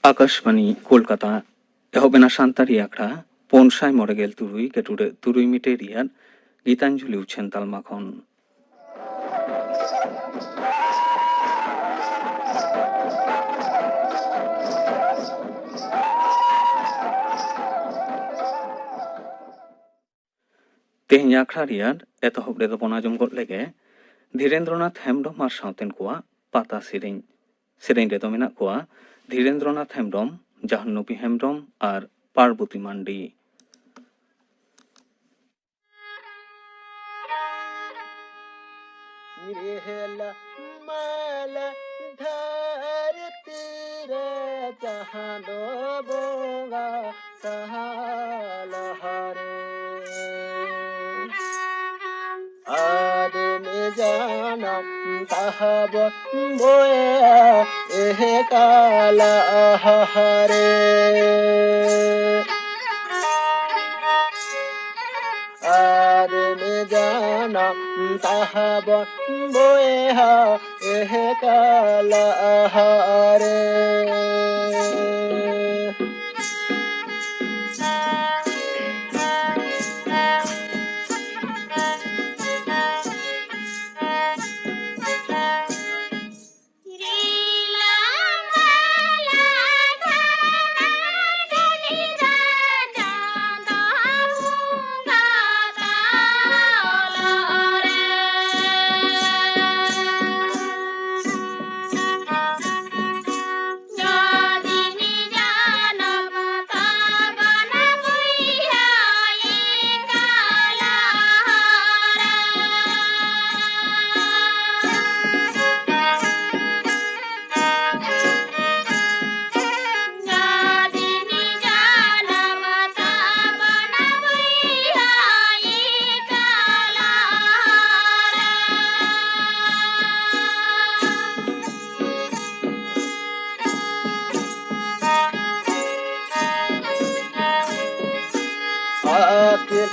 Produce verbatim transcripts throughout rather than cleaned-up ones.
ᱟᱠᱟᱥᱵᱟᱱᱤ ᱠᱳᱞᱠᱟᱛᱟ᱾ ᱮᱦᱚᱵ ᱮᱱᱟ ᱥᱟᱱᱛᱟᱲᱤ ᱟᱠᱷᱲᱟ ᱯᱩᱱ ᱥᱟᱭ ᱢᱚᱬᱮ ᱜᱮᱞ ᱛᱩᱨᱩᱭ ᱜᱮᱴᱩᱰᱟᱹᱜ ᱛᱩᱨᱩᱭ ᱢᱤᱴᱟᱨ ᱨᱮᱭᱟᱜ ᱜᱤᱛᱟᱧᱡᱚᱞᱤ ᱩᱪᱷᱟᱹᱱ ᱛᱟᱞᱢᱟ ᱠᱷᱚᱱ᱾ ᱛᱮᱦᱮᱧ ᱟᱠᱷᱲᱟ ᱨᱮᱭᱟᱜ ᱮᱛᱚᱦᱚᱵ ᱨᱮᱫᱚ ᱵᱚᱱ ᱟᱸᱡᱚᱢ ᱜᱚᱫ ᱞᱮᱜᱮ ᱫᱷᱤᱨᱮᱱᱫᱨᱚᱱᱟᱛᱷ ᱦᱮᱢᱵᱽᱨᱚᱢ ᱟᱨ ᱥᱟᱶᱛᱮᱱ ᱠᱚᱣᱟᱜ ᱯᱟᱛᱟ ᱥᱮᱨᱮᱧ᱾ ᱥᱮᱨᱮᱧ ᱨᱮᱫᱚ ᱢᱮᱱᱟᱜ ᱠᱚᱣᱟ ᱫᱷᱤᱨᱮᱱᱫᱨᱚᱱᱟᱛᱷ ᱦᱮᱢᱵᱽᱨᱚᱢ, ᱡᱟᱦᱱᱚᱵᱤ ᱦᱮᱢᱵᱽᱨᱚᱢ ᱟᱨ ᱯᱟᱨᱵᱚᱛᱤ ᱢᱟᱱᱰᱤ᱾ ᱨᱤᱦᱮᱞ ᱢᱟᱞᱟ ᱫᱷᱟᱹᱨᱛᱤ ᱨᱮ ᱪᱟᱸᱫᱚ ᱵᱚᱸᱜᱟ ᱛᱟᱦᱟ ᱞᱟᱦᱟᱨᱮ᱾ ᱟᱫᱢᱤ ᱡᱟᱱᱟᱢ ᱛᱟᱦᱟᱵᱚᱱ ᱵᱚᱭᱦᱟ ᱮᱦ ᱠᱟᱞᱟ ᱟᱦᱟᱨᱮ᱾ ᱟᱫᱢᱤ ᱡᱟᱱᱟᱢ ᱛᱟᱦᱟᱵᱚᱱ ᱵᱚᱭᱦᱟ ᱮᱦ ᱠᱟᱞᱟ ᱟᱦᱟᱨᱮ᱾ ᱟᱹᱠᱤᱞ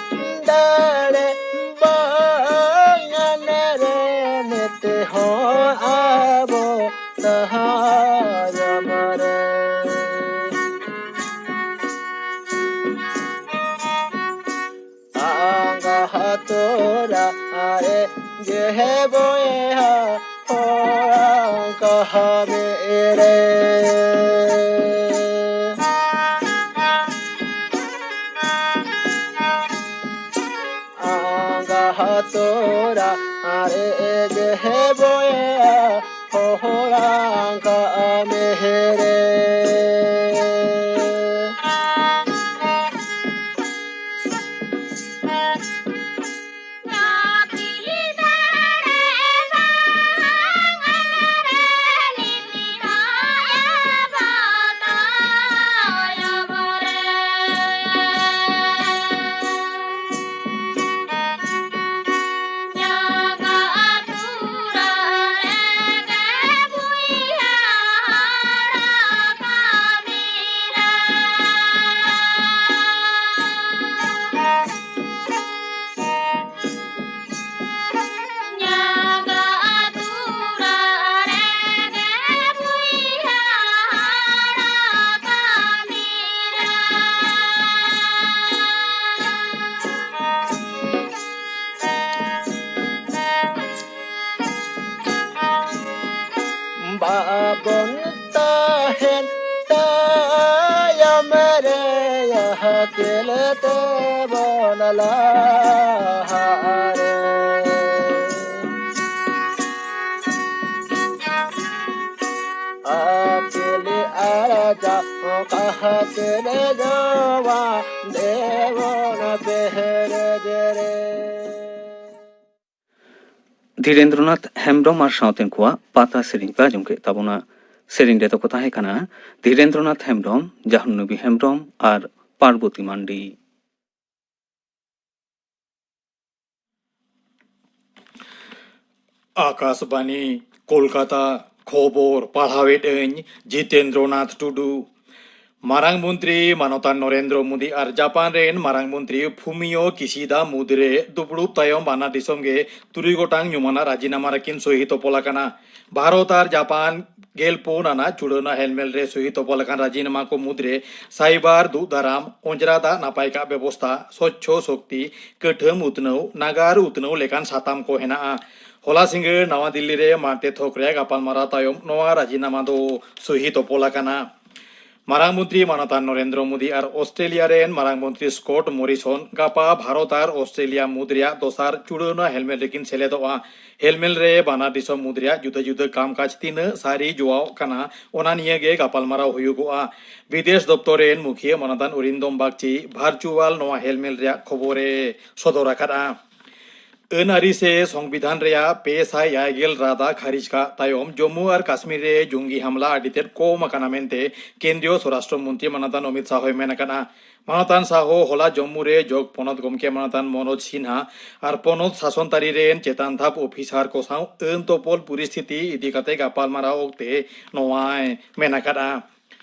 ᱫᱟᱲᱮ ᱵᱟᱝᱟᱱ ᱨᱮ ᱱᱤᱛ ᱦᱚᱸ ᱟᱵᱚ ᱛᱟᱦᱟᱭᱟᱢ ᱨᱮ᱾ ᱵᱚᱭᱦᱟ ᱦᱚᱲᱟᱝ ᱠᱟᱹᱢᱤ ᱨᱮ᱾ ᱟᱸᱜᱟ ᱛᱚᱨᱟ ᱟᱨᱮ ᱜᱮ ᱵᱚᱭᱦᱟ ᱦᱚᱲᱟᱝ ᱠᱟᱹᱢᱤ ᱨᱮ᱾ ᱵᱟᱵᱚᱱ ᱛᱟᱦᱮᱱ ᱛᱟᱭᱚᱢ ᱨᱮ, ᱟᱹᱠᱤᱞ ᱛᱮᱵᱚᱱ ᱞᱟᱦᱟᱜ ᱨᱮ᱾ ᱟᱹᱠᱤᱞ ᱟᱨᱡᱟᱣ ᱠᱟᱛᱮ ᱡᱚᱣᱟ ᱫᱮᱵᱚᱱ ᱯᱮᱦᱮᱨ ᱡᱮᱨᱮ᱾ ᱫᱷᱤᱨᱮᱱᱫᱨᱚᱱᱟᱛᱷ ᱦᱮᱢᱵᱽᱨᱚᱢ ᱟᱨ ᱥᱟᱶᱛᱮᱱ ᱠᱚᱣᱟᱜ ᱯᱟᱛᱟ ᱥᱮᱨᱮᱧ ᱯᱮ ᱟᱸᱡᱚᱢ ᱠᱮᱫ ᱛᱟᱵᱚᱱᱟ᱾ ᱥᱮᱨᱮᱧ ᱨᱮᱫᱚ ᱠᱚ ᱛᱟᱦᱮᱸ ᱠᱟᱱᱟ ᱫᱷᱤᱨᱮᱱᱫᱨᱚᱱᱟᱛᱷ ᱦᱮᱢᱵᱽᱨᱚᱢ, ᱡᱟᱦᱱᱩᱵᱤ ᱦᱮᱢᱵᱽᱨᱚᱢ ᱟᱨ ᱯᱟᱨᱵᱚᱛᱤ ᱢᱟᱱᱰᱤ᱾ ᱟᱠᱟᱥᱵᱟᱱᱤ, ᱠᱳᱞᱠᱟᱛᱟ, ᱠᱷᱚᱵᱚᱨ ᱯᱟᱲᱦᱟᱣᱮᱫ ᱟᱹᱧ ᱡᱤᱛᱮᱱᱫᱨᱚᱱᱟᱛᱷ ᱴᱩᱰᱩ᱾ ᱢᱟᱨᱟᱝ ᱢᱚᱱᱛᱨᱤ ᱢᱟᱱᱚᱛᱟᱱ ᱱᱚᱨᱮᱱᱫᱨᱚ ᱢᱳᱫᱤ ᱟᱨ ᱡᱟᱯᱟᱱ ᱨᱮᱱ ᱢᱟᱨᱟᱝ ᱢᱚᱱᱛᱨᱤ ᱯᱷᱩᱢᱤᱭᱳ ᱠᱤᱥᱤᱫᱟ ᱢᱩᱫᱽᱨᱮ ᱫᱩᱯᱲᱩᱵ ᱛᱟᱭᱚᱢ ᱵᱟᱱᱟᱨ ᱫᱤᱥᱚᱢ ᱜᱮ ᱛᱩᱨᱩᱭ ᱜᱚᱴᱟᱝ ᱧᱩᱢᱟᱱᱟᱜ ᱨᱟᱡᱤᱱᱟᱢᱟ ᱨᱮᱠᱤᱱ ᱥᱳᱭ ᱛᱚᱯᱚᱞ ᱟᱠᱟᱱᱟ᱾ ᱵᱷᱟᱨᱚᱛ ᱟᱨ ᱡᱟᱯᱟᱱ ᱜᱮᱞ ᱯᱩᱱ ᱟᱱᱟᱜ ᱪᱩᱲᱟᱹᱱᱟ ᱦᱮᱞᱢᱮᱞ ᱨᱮ ᱥᱳᱭ ᱛᱚᱯᱚᱞ ᱟᱠᱟᱱ ᱨᱟᱡᱤᱱᱟᱢᱟ ᱠᱚ ᱢᱩᱫᱽᱨᱮ ᱥᱟᱭᱵᱟᱨ ᱫᱩᱜ ᱫᱟᱨᱟᱢ, ᱚᱸᱡᱽᱨᱟ ᱫᱟᱜ ᱱᱟᱯᱟᱭ ᱠᱟᱜ ᱵᱮᱵᱚᱥᱛᱟ, ᱥᱚᱪᱪᱷᱚ ᱥᱚᱠᱛᱤ, ᱠᱟᱹᱴᱷᱟᱹᱢ ᱩᱛᱱᱟᱹᱣ, ᱱᱟᱜᱟᱨ ᱩᱛᱱᱟᱹᱣ ᱞᱮᱠᱟᱱ ᱥᱟᱛᱟᱢ ᱠᱚ ᱦᱮᱱᱟᱜᱼᱟ᱾ ᱦᱚᱞᱟ ᱥᱤᱸᱜᱟᱹᱲ ᱱᱟᱣᱟ ᱫᱤᱞᱞᱤ ᱨᱮ ᱢᱟᱬᱛᱮ ᱛᱷᱚᱠ ᱨᱮᱭᱟᱜ ᱜᱟᱯᱟᱞᱢᱟᱨᱟᱣ ᱛᱟᱭᱚᱢ ᱱᱚᱣᱟ ᱨᱟᱡᱤᱱᱟᱢᱟ ᱫᱚ ᱥᱩᱦᱤ ᱛᱚᱯᱚᱞ ᱟᱠᱟᱱᱟ᱾ ᱢᱟᱨᱟᱝ ᱢᱚᱱᱛᱨᱤ ᱢᱟᱱᱚᱛᱟᱱ ᱱᱚᱨᱮᱱᱫᱨᱚ ᱢᱳᱫᱤ ᱟᱨ ᱚᱥᱴᱨᱮᱞᱤᱭᱟ ᱨᱮᱱ ᱢᱟᱨᱟᱝ ᱢᱚᱱᱛᱨᱤ ᱥᱠᱚᱴ ᱢᱚᱨᱤᱥᱚᱱ ᱜᱟᱯᱟ ᱵᱷᱟᱨᱚᱛ ᱟᱨ ᱚᱥᱴᱨᱮᱞᱤᱭᱟ ᱢᱩᱫᱽ ᱨᱮᱭᱟᱜ ᱫᱚᱥᱟᱨ ᱪᱩᱲᱟᱹᱣᱱᱟ ᱦᱮᱞᱢᱮᱞ ᱨᱮᱠᱤᱱ ᱥᱮᱞᱮᱫᱚᱜᱼᱟ᱾ ᱦᱮᱞᱢᱮᱞ ᱨᱮ ᱵᱟᱱᱟᱨ ᱫᱤᱥᱚᱢ ᱢᱩᱫᱽ ᱨᱮᱭᱟᱜ ᱡᱩᱫᱟᱹ ᱡᱩᱫᱟᱹ ᱠᱟᱢᱠᱟᱡᱽ ᱛᱤᱱᱟᱹᱜ ᱥᱟᱹᱨᱤ ᱡᱚᱣᱟᱣᱜ ᱠᱟᱱᱟ, ᱚᱱᱟ ᱱᱤᱭᱟᱹ ᱜᱮ ᱜᱟᱯᱟᱞᱢᱟᱨᱟᱣ ᱦᱩᱭᱩᱜᱚᱜᱼᱟ᱾ ᱵᱤᱫᱮᱥ ᱫᱚᱯᱛᱚᱨ ᱨᱮᱱ ᱢᱩᱠᱷᱤᱭᱟᱹ ᱢᱟᱱᱚᱛᱟᱱ ᱚᱨᱤᱱᱫᱚᱢ ᱵᱟᱜᱪᱤ ᱵᱷᱟᱨᱪᱩᱣᱟᱞ ᱱᱚᱣᱟ ᱦᱮᱞᱢᱮᱞ ᱨᱮᱭᱟᱜ ᱠᱷᱚᱵᱚᱨᱮ ᱥᱚᱫᱚᱨ ᱟᱠᱟᱫᱼᱟ᱾ ᱟᱹᱱ ᱟᱹᱨᱤ ᱥᱮ ᱥᱚᱝᱵᱤᱫᱷᱟᱱ ᱨᱮᱭᱟᱜ ᱯᱮ ᱥᱟᱭ ᱮᱭᱟᱭ ᱜᱮᱞ ᱨᱟᱫᱟ ᱠᱷᱟᱨᱤᱡ ᱠᱟᱜ ᱛᱟᱭᱚᱢ ᱡᱚᱢᱢᱩ ᱟᱨ ᱠᱟᱥᱢᱤᱨ ᱨᱮ ᱡᱚᱝᱜᱤ ᱦᱟᱢᱞᱟ ᱟᱹᱰᱤ ᱛᱮᱫ ᱠᱚᱢ ᱟᱠᱟᱱᱟ ᱢᱮᱱᱛᱮ ᱠᱮᱱᱫᱨᱤᱭᱚ ᱥᱚᱨᱟᱥᱴᱨᱚ ᱢᱚᱱᱛᱨᱤ ᱢᱟᱱᱚᱛᱟᱱ ᱚᱢᱤᱛ ᱥᱟᱦᱚᱭ ᱢᱮᱱ ᱟᱠᱟᱫᱼᱟ᱾ ᱢᱟᱱᱚᱛᱟᱱ ᱥᱟᱦᱚ ᱦᱚᱞᱟ ᱡᱚᱢᱢᱩ ᱨᱮ ᱡᱚᱜᱽ ᱯᱚᱱᱚᱛ ᱜᱚᱢᱠᱮ ᱢᱟᱱᱚᱛᱟᱱ ᱢᱚᱱᱳᱡᱽ ᱥᱤᱱᱦᱟ ᱟᱨ ᱯᱚᱱᱚᱛ ᱥᱟᱥᱚᱱ ᱛᱟᱹᱨᱤ ᱨᱮᱱ ᱪᱮᱛᱟᱱ ᱫᱷᱟᱯ ᱚᱯᱷᱤᱥᱟᱨ ᱠᱚ ᱥᱟᱶ ᱟᱹᱱ ᱛᱚᱯᱚᱞ ᱯᱚᱨᱤᱥᱛᱷᱤᱛᱤ ᱤᱫᱤ ᱠᱟᱛᱮ ᱜᱟᱯᱟᱞᱢᱟᱨᱟᱣ ᱚᱠᱛᱮ ᱱᱚᱣᱟᱭ ᱢᱮᱱ ᱟᱠᱟᱫᱼᱟ᱾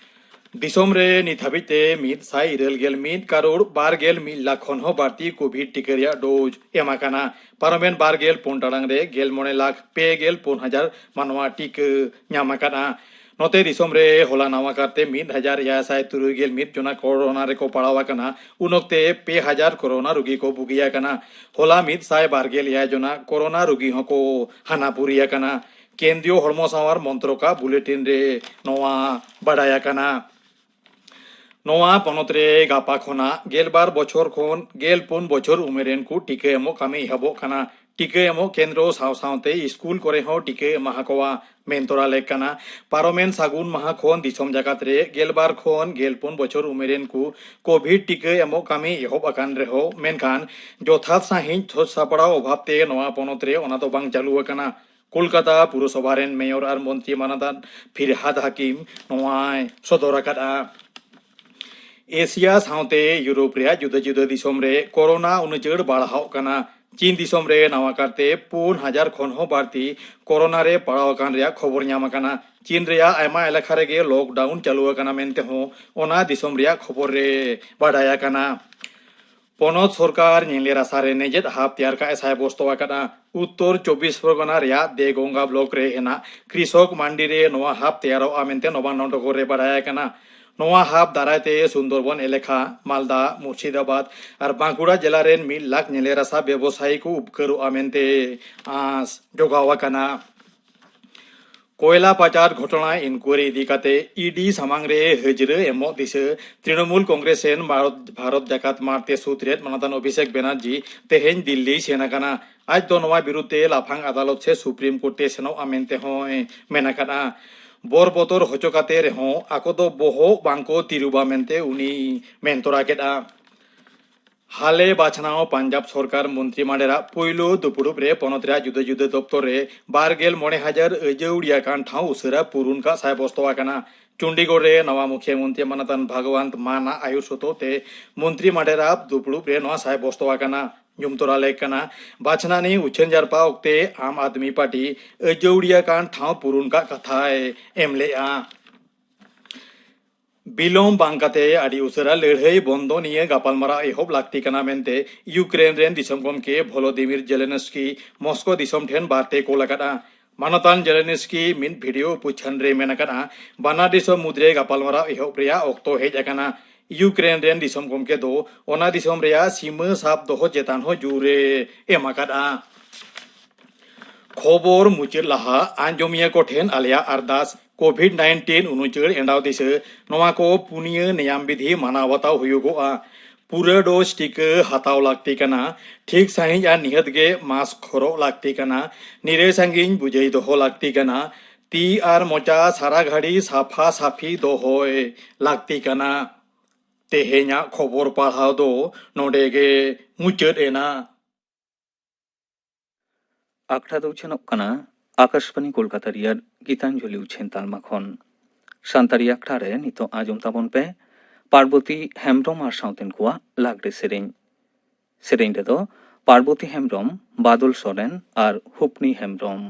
ᱫᱤᱥᱚᱢ ᱨᱮ ᱱᱤᱛ ᱦᱟᱹᱵᱤᱡ ᱛᱮ ᱢᱤᱫ ᱥᱟᱭ ᱤᱨᱟᱹᱞ ᱜᱮᱞ ᱢᱤᱫ ᱠᱟᱨᱳᱲ ᱵᱟᱨ ᱜᱮᱞ ᱢᱤᱫ ᱞᱟᱠᱷ ᱠᱷᱚᱱ ᱦᱚᱸ ᱵᱟᱹᱲᱛᱤ ᱠᱳᱵᱷᱤᱰ ᱴᱤᱠᱟᱹ ᱨᱮᱭᱟᱜ ᱰᱳᱡᱽ ᱮᱢ ᱟᱠᱟᱱᱟ᱾ ᱯᱟᱨᱚᱢᱮᱱ ᱵᱟᱨ ᱜᱮᱞ ᱯᱩᱱ ᱴᱟᱲᱟᱝ ᱨᱮ ᱜᱮᱞ ᱢᱚᱬᱮ ᱞᱟᱠᱷ ᱯᱮ ᱜᱮᱞ ᱯᱩᱱ ᱦᱟᱡᱟᱨ ᱢᱟᱱᱣᱟ ᱴᱤᱠᱟᱹ ᱧᱟᱢ ᱟᱠᱟᱱᱟ᱾ ᱱᱚᱛᱮ ᱫᱤᱥᱚᱢ ᱨᱮ ᱦᱚᱞᱟ ᱱᱟᱣᱟ ᱠᱟᱨᱛᱮ ᱢᱤᱫ ᱦᱟᱡᱟᱨ ᱮᱭᱟᱭ ᱥᱟᱭ ᱛᱩᱨᱩᱭ ᱜᱮᱞ ᱢᱤᱫ ᱡᱚᱱᱟ ᱠᱳᱨᱳᱱᱟ ᱨᱮᱠᱚ ᱯᱟᱲᱟᱣ ᱟᱠᱟᱱᱟ᱾ ᱩᱱ ᱚᱠᱛᱮ ᱯᱮ ᱦᱟᱡᱟᱨ ᱠᱳᱨᱳᱱᱟ ᱨᱩᱜᱤ ᱠᱚ ᱵᱩᱜᱤ ᱟᱠᱟᱱᱟ᱾ ᱦᱚᱞᱟ ᱢᱤᱫ ᱥᱟᱭ ᱵᱟᱨ ᱜᱮᱞ ᱮᱭᱟᱭ ᱡᱚᱱᱟ ᱠᱳᱨᱳᱱᱟ ᱨᱩᱜᱤ ᱦᱚᱸᱠᱚ ᱦᱟᱱᱟ ᱯᱩᱨᱤ ᱟᱠᱟᱱᱟ᱾ ᱠᱮᱱᱫᱨᱤᱭᱚ ᱦᱚᱲᱢᱚ ᱥᱟᱶᱟᱨ ᱢᱚᱱᱛᱨᱚᱠᱟᱜ ᱵᱩᱞᱮᱴᱤᱱ ᱨᱮ ᱱᱚᱣᱟ ᱵᱟᱰᱟᱭ ᱟᱠᱟᱱᱟ᱾ ᱱᱚᱣᱟ ᱯᱚᱱᱚᱛ ᱨᱮ ᱜᱟᱯᱟ ᱠᱷᱚᱱᱟᱜ ᱜᱮᱞᱵᱟᱨ ᱵᱚᱪᱷᱚᱨ ᱠᱷᱚᱱ ᱜᱮᱞ ᱯᱩᱱ ᱵᱚᱪᱷᱚᱨ ᱩᱢᱮᱨ ᱨᱮᱱ ᱠᱚ ᱴᱤᱠᱟᱹ ᱮᱢᱚᱜ ᱠᱟᱹᱢᱤ ᱮᱦᱚᱵᱚᱜ ᱠᱟᱱᱟ᱾ ᱴᱤᱠᱟᱹ ᱮᱢᱚᱜ ᱠᱮᱱᱫᱨᱚ ᱥᱟᱶ ᱥᱟᱶᱛᱮ ᱥᱠᱩᱞ ᱠᱚᱨᱮ ᱦᱚᱸ ᱴᱤᱠᱟᱹ ᱮᱢᱟ ᱠᱚᱣᱟ ᱢᱮᱱ ᱛᱚᱨᱟ ᱞᱮᱠ ᱠᱟᱱᱟ᱾ ᱯᱟᱨᱚᱢᱮᱱ ᱥᱟᱹᱜᱩᱱ ᱢᱟᱦᱟ ᱠᱷᱚᱱ ᱫᱤᱥᱚᱢ ᱡᱟᱠᱟᱛ ᱨᱮ ᱜᱮᱞᱵᱟᱨ ᱠᱷᱚᱱ ᱜᱮᱞ ᱯᱩᱱ ᱵᱚᱪᱷᱚᱨ ᱩᱢᱮᱨ ᱨᱮᱱ ᱠᱚ ᱠᱳᱵᱷᱤᱰ ᱴᱤᱠᱟᱹ ᱮᱢᱚᱜ ᱠᱟᱹᱢᱤ ᱮᱦᱚᱵ ᱟᱠᱟᱱ ᱨᱮᱦᱚᱸ, ᱢᱮᱱᱠᱷᱟᱱ ᱡᱚᱛᱷᱟᱛ ᱥᱟᱺᱦᱤᱡ ᱥᱟᱹᱛ ᱥᱟᱯᱲᱟᱣ ᱚᱵᱷᱟᱵ ᱛᱮ ᱱᱚᱣᱟ ᱯᱚᱱᱚᱛ ᱨᱮ ᱚᱱᱟ ᱫᱚ ᱵᱟᱝ ᱪᱟᱹᱞᱩ ᱟᱠᱟᱱᱟ᱾ ᱠᱳᱞᱠᱟᱛᱟ ᱯᱩᱨᱚᱥᱚᱵᱷᱟ ᱨᱮᱱ ᱢᱮᱭᱚᱨ ᱟᱨ ᱢᱚᱱᱛᱨᱤ ᱢᱟᱱᱟᱫᱟᱱ ᱯᱷᱤᱨᱦᱟᱫ ᱦᱟᱠᱤᱢ ᱱᱚᱣᱟᱭ ᱥᱚᱫᱚᱨ ᱟᱠᱟᱫᱼᱟ᱾ ᱮᱥᱤᱭᱟ ᱥᱟᱶᱛᱮ ᱭᱩᱨᱳᱯ ᱨᱮᱭᱟᱜ ᱡᱩᱫᱟᱹ ᱡᱩᱫᱟᱹ ᱫᱤᱥᱚᱢ ᱨᱮ ᱠᱳᱨᱳᱱᱟ ᱩᱱᱩᱪᱟᱹᱲ ᱵᱟᱲᱦᱟᱣᱜ ᱠᱟᱱᱟ᱾ ᱪᱤᱱ ᱫᱤᱥᱚᱢ ᱨᱮ ᱱᱟᱣᱟ ᱠᱟᱨᱛᱮ ᱯᱩᱱ ᱦᱟᱡᱟᱨ ᱠᱷᱚᱱ ᱦᱚᱸ ᱵᱟᱹᱲᱛᱤ ᱠᱳᱨᱳᱱᱟ ᱨᱮ ᱯᱟᱲᱟᱣ ᱟᱠᱟᱱ ᱨᱮᱭᱟᱜ ᱠᱷᱚᱵᱚᱨ ᱧᱟᱢ ᱟᱠᱟᱱᱟ᱾ ᱪᱤᱱ ᱨᱮᱭᱟᱜ ᱟᱭᱢᱟ ᱮᱞᱟᱠᱟ ᱨᱮᱜᱮ ᱞᱚᱠᱰᱟᱣᱩᱱ ᱪᱟᱹᱞᱩ ᱟᱠᱟᱱᱟ ᱢᱮᱱᱛᱮ ᱦᱚᱸ ᱚᱱᱟ ᱫᱤᱥᱚᱢ ᱨᱮᱭᱟᱜ ᱠᱷᱚᱵᱚᱨ ᱨᱮ ᱵᱟᱰᱟᱭ ᱟᱠᱟᱱᱟ᱾ ᱯᱚᱱᱚᱛ ᱥᱚᱨᱠᱟᱨ ᱧᱮᱞᱮ ᱨᱟᱥᱟ ᱨᱮ ᱱᱮᱡᱮᱫ ᱦᱟᱵ ᱛᱮᱭᱟᱨ ᱠᱟᱜ ᱮ ᱥᱟᱭ ᱵᱚᱥᱛᱚ ᱟᱠᱟᱫᱼᱟ᱾ ᱩᱛᱛᱚᱨ ᱪᱚᱵᱵᱤᱥ ᱯᱚᱨᱜᱚᱱᱟ ᱨᱮᱭᱟᱜ ᱫᱮᱜᱚᱝᱜᱟ ᱵᱞᱚᱠ ᱨᱮ ᱦᱮᱱᱟᱜ ᱠᱨᱤᱥᱚᱠ ᱢᱟᱱᱰᱤ ᱨᱮ ᱱᱚᱣᱟ ᱦᱟᱵ ᱛᱮᱭᱟᱨᱚᱜᱼᱟ ᱢᱮᱱᱛᱮ ᱱᱚᱵᱟᱱᱱᱚ ᱰᱚᱜᱚᱨ ᱨᱮ ᱵᱟᱰᱟᱭ ᱟᱠᱟᱱᱟ᱾ ᱱᱚᱣᱟ ᱦᱟᱵ ᱫᱟᱨᱟᱭ ᱛᱮ ᱥᱩᱱᱫᱚᱨᱵᱚᱱ ᱮᱞᱟᱠᱟ, ᱢᱟᱞᱫᱟ, ᱢᱩᱨᱥᱤᱫᱟᱵᱟᱫᱽ ᱟᱨ ᱵᱟᱸᱠᱩᱲᱟ ᱡᱮᱞᱟ ᱨᱮᱱ ᱢᱤᱫ ᱞᱟᱠᱷ ᱧᱮᱞᱮ ᱨᱟᱥᱟ ᱵᱮᱵᱚᱥᱟᱭᱤ ᱠᱚ ᱩᱯᱠᱟᱹᱨᱚᱜᱼᱟ ᱢᱮᱱᱛᱮ ᱟᱸᱥ ᱡᱚᱜᱟᱣ ᱟᱠᱟᱱᱟ᱾ ᱠᱚᱭᱞᱟ ᱯᱟᱪᱟᱨ ᱜᱷᱚᱴᱚᱱᱟ ᱤᱱᱠᱩᱭᱟᱨᱤ ᱤᱫᱤ ᱠᱟᱛᱮ ᱤ ᱰᱤ ᱥᱟᱢᱟᱝ ᱨᱮ ᱦᱟᱹᱡᱨᱟᱹ ᱮᱢᱚᱜ ᱫᱤᱥᱟᱹ ᱛᱨᱤᱱᱚᱢᱩᱞ ᱠᱚᱝᱜᱨᱮᱥ ᱨᱮᱱ ᱵᱷᱟᱨᱚᱛ, ᱵᱷᱟᱨᱚᱛ ᱡᱟᱠᱟᱛ ᱢᱟᱲᱛᱮ ᱥᱩᱛᱨᱮᱫ ᱢᱟᱱᱚᱛᱟᱱ ᱚᱵᱷᱤᱥᱮᱠ ᱵᱮᱱᱟᱨᱡᱤ ᱛᱮᱦᱮᱧ ᱫᱤᱞᱞᱤᱭ ᱥᱮᱱ ᱟᱠᱟᱱᱟ᱾ ᱟᱡ ᱫᱚ ᱱᱚᱣᱟ ᱵᱤᱨᱩᱫᱷ ᱛᱮ ᱞᱟᱯᱷᱟᱝ ᱟᱫᱟᱞᱚᱛ ᱥᱮ ᱥᱩᱯᱨᱤᱢ ᱠᱳᱨᱴ ᱮ ᱥᱮᱱᱚᱜᱼᱟ ᱢᱮᱱᱛᱮ ᱦᱚᱸᱭ ᱢᱮᱱ ᱟᱠᱟᱫᱼᱟ᱾ ᱵᱚᱨ ᱵᱚᱛᱚᱨ ᱦᱚᱪᱚ ᱠᱟᱛᱮ ᱨᱮᱦᱚᱸ ᱟᱠᱚ ᱫᱚ ᱵᱚᱦᱚᱜ ᱵᱟᱝᱠᱚ ᱛᱤᱨᱩᱵᱟ ᱢᱮᱱᱛᱮ ᱩᱱᱤᱭ ᱢᱮᱱ ᱛᱚᱨᱟ ᱠᱮᱫᱼᱟ᱾ ᱦᱟᱞᱮ ᱵᱟᱪᱷᱱᱟᱣ ᱯᱟᱧᱡᱟᱵᱽ ᱥᱚᱨᱠᱟᱨ ᱢᱚᱱᱛᱨᱤ ᱢᱟᱰᱮᱨᱟᱜ ᱯᱩᱭᱞᱩ ᱫᱩᱯᱲᱩᱵ ᱨᱮ ᱯᱚᱱᱚᱛ ᱨᱮᱭᱟᱜ ᱡᱩᱫᱟᱹ ᱡᱩᱫᱟᱹ ᱫᱚᱯᱛᱚᱨ ᱨᱮ ᱵᱟᱨ ᱜᱮᱞ ᱢᱚᱬᱮ ᱦᱟᱡᱟᱨ ᱟᱹᱡᱟᱹᱣᱲᱤ ᱟᱠᱟᱱ ᱴᱷᱟᱶ ᱩᱥᱟᱹᱨᱟ ᱯᱩᱨᱩᱱ ᱠᱟᱜ ᱥᱟᱭ ᱵᱚᱥᱛᱚ ᱟᱠᱟᱱᱟ᱾ ᱪᱚᱱᱰᱤᱜᱚᱲ ᱨᱮ ᱱᱟᱣᱟ ᱢᱩᱠᱷᱭᱟᱹ ᱢᱚᱱᱛᱨᱤ ᱢᱟᱱᱚᱛᱟᱱ ᱵᱷᱟᱜᱽᱣᱟᱱᱛ ᱢᱟᱱ ᱟᱜ ᱟᱹᱭᱩᱨ ᱥᱚᱛᱚ ᱛᱮ ᱢᱚᱱᱛᱨᱤ ᱢᱟᱰᱮᱨᱟᱜ ᱫᱩᱯᱲᱩᱵ ᱨᱮ ᱱᱚᱣᱟ ᱥᱟᱭ ᱵᱚᱥᱛᱚ ᱟᱠᱟᱱᱟ᱾ ᱧᱩᱢ ᱛᱚᱨᱟ ᱞᱮᱠ ᱠᱟᱱᱟ᱾ ᱵᱟᱪᱷᱱᱟᱱᱤ ᱩᱪᱷᱟᱹᱱ ᱡᱟᱨᱯᱟ ᱚᱠᱛᱮ ᱟᱢ ᱟᱫᱢᱤ ᱯᱟᱨᱴᱤ ᱟᱹᱡᱟᱹᱣᱲᱤ ᱟᱠᱟᱱ ᱴᱷᱟᱶ ᱯᱩᱨᱩᱱ ᱠᱟᱜ ᱠᱟᱛᱷᱟᱭ ᱮᱢ ᱞᱮᱫᱼᱟ᱾ ᱵᱤᱞᱚᱢ ᱵᱟᱝ ᱠᱟᱛᱮ ᱟᱹᱰᱤ ᱩᱥᱟᱹᱨᱟ ᱞᱟᱹᱲᱦᱟᱹᱭ ᱵᱚᱱᱫᱚ ᱱᱤᱭᱟᱹ ᱜᱟᱯᱟᱞᱢᱟᱨᱟᱣ ᱮᱦᱚᱵ ᱞᱟᱹᱠᱛᱤ ᱠᱟᱱᱟ ᱢᱮᱱᱛᱮ ᱤᱭᱩᱠᱨᱮᱱ ᱨᱮᱱ ᱫᱤᱥᱚᱢ ᱜᱚᱢᱠᱮ ᱵᱷᱚᱞᱳᱫᱤᱢᱤᱨ ᱡᱮᱞᱮᱱᱥᱠᱤ ᱢᱚᱥᱠᱳ ᱫᱤᱥᱚᱢ ᱴᱷᱮᱱ ᱵᱟᱨᱛᱮ ᱠᱳᱞ ᱟᱠᱟᱫᱼᱟ᱾ ᱢᱟᱱᱚᱛᱟᱱ ᱡᱮᱞᱮᱱᱥᱠᱤ ᱢᱤᱫ ᱵᱷᱤᱰᱤᱭᱳ ᱯᱩᱪᱷᱟᱹᱱ ᱨᱮ ᱢᱮᱱ ᱟᱠᱟᱫᱼᱟ, ᱵᱟᱱᱟᱨ ᱫᱤᱥᱚᱢ ᱢᱩᱫᱽᱨᱮ ᱜᱟᱯᱟᱞᱢᱟᱨᱟᱣ ᱮᱦᱚᱵ ᱨᱮᱭᱟᱜ ᱚᱠᱛᱚ ᱦᱮᱡ ᱟᱠᱟᱱᱟ᱾ ᱤᱭᱩᱠᱨᱮᱱ ᱨᱮᱱ ᱫᱤᱥᱚᱢ ᱜᱚᱢᱠᱮ ᱫᱚ ᱚᱱᱟ ᱫᱤᱥᱚᱢ ᱨᱮᱭᱟᱜ ᱥᱤᱢᱟᱹ ᱥᱟᱵ ᱫᱚᱦᱚ ᱪᱮᱛᱟᱱ ᱦᱚᱸ ᱡᱳᱨ ᱮ ᱮᱢ ᱟᱠᱟᱫᱼᱟ᱾ ᱠᱷᱚᱵᱚᱨ ᱢᱩᱪᱟᱹᱫ ᱞᱟᱦᱟ ᱟᱸᱡᱚᱢᱤᱭᱟᱹ ᱠᱚ ᱴᱷᱮᱱ ᱟᱞᱮᱭᱟᱜ ᱟᱨᱫᱟᱥ, ᱠᱳᱵᱷᱤᱰ ᱱᱟᱭᱤᱱᱴᱤᱱ ᱩᱱᱩᱪᱟᱹᱲ ᱮᱸᱰᱟᱣ ᱫᱤᱥᱟᱹ, ᱱᱚᱣᱟ ᱠᱚ ᱯᱩᱱᱭᱟᱹ ᱱᱮᱭᱟᱢ ᱵᱤᱫᱷᱤ ᱢᱟᱱᱟᱣ ᱵᱟᱛᱟᱣ ᱦᱩᱭᱩᱜᱚᱜᱼᱟ᱾ ᱯᱩᱨᱟᱹ ᱰᱳᱡᱽ ᱴᱤᱠᱟᱹ ᱦᱟᱛᱟᱣ ᱞᱟᱹᱠᱛᱤ ᱠᱟᱱᱟ᱾ ᱴᱷᱤᱠ ᱥᱟᱺᱦᱤᱡ ᱟᱨ ᱱᱤᱦᱟᱹᱛ ᱜᱮ ᱢᱟᱥᱠ ᱦᱚᱨᱚᱜ ᱞᱟᱹᱠᱛᱤ ᱠᱟᱱᱟ᱾ ᱱᱤᱨᱟᱹᱭ ᱥᱟᱺᱜᱤᱧ ᱵᱩᱡᱷᱟᱹᱭ ᱫᱚᱦᱚ ᱞᱟᱹᱠᱛᱤ ᱠᱟᱱᱟ᱾ ᱛᱤ ᱟᱨ ᱢᱚᱪᱟ ᱥᱟᱨᱟ ᱜᱷᱟᱹᱲᱤ ᱥᱟᱯᱷᱟ ᱥᱟᱯᱷᱤ ᱫᱚᱦᱚᱭ ᱞᱟᱹᱠᱛᱤ ᱠᱟᱱᱟ᱾ ᱛᱮᱦᱮᱧᱟᱜ ᱠᱷᱚᱵᱚᱨ ᱯᱟᱲᱦᱟᱣ ᱫᱚ ᱱᱚᱰᱮ ᱜᱮ ᱢᱩᱪᱟᱹᱫ ᱮᱱᱟ᱾ ᱟᱠᱷᱲᱟ ᱫᱚ ᱩᱪᱷᱟᱹᱱᱚᱜ ᱠᱟᱱᱟ ᱟᱠᱟᱥᱵᱟᱱᱤ ᱠᱳᱞᱠᱟᱛᱟ ᱨᱮᱭᱟᱜ ᱜᱤᱛᱟᱧᱡᱚᱞᱤ ᱩᱪᱷᱟᱹᱱ ᱛᱟᱞᱢᱟ ᱠᱷᱚᱱ᱾ ᱥᱟᱱᱛᱟᱲᱤ ᱟᱠᱷᱲᱟ ᱨᱮ ᱱᱤᱛᱚᱜ ᱟᱸᱡᱚᱢ ᱛᱟᱵᱚᱱ ᱯᱮ ᱯᱟᱨᱵᱚᱛᱤ ᱦᱮᱢᱵᱽᱨᱚᱢ ᱟᱨ ᱥᱟᱶᱛᱮᱱ ᱠᱚᱣᱟᱜ ᱞᱟᱜᱽᱲᱮ ᱥᱮᱨᱮᱧ᱾ ᱥᱮᱨᱮᱧ ᱨᱮᱫᱚ ᱯᱟᱨᱵᱚᱛᱤ ᱦᱮᱢᱵᱽᱨᱚᱢ, ᱵᱟᱫᱚᱞ ᱥᱚᱨᱮᱱ ᱟᱨ ᱦᱩᱯᱱᱤ ᱦᱮᱢᱵᱽᱨᱚᱢ᱾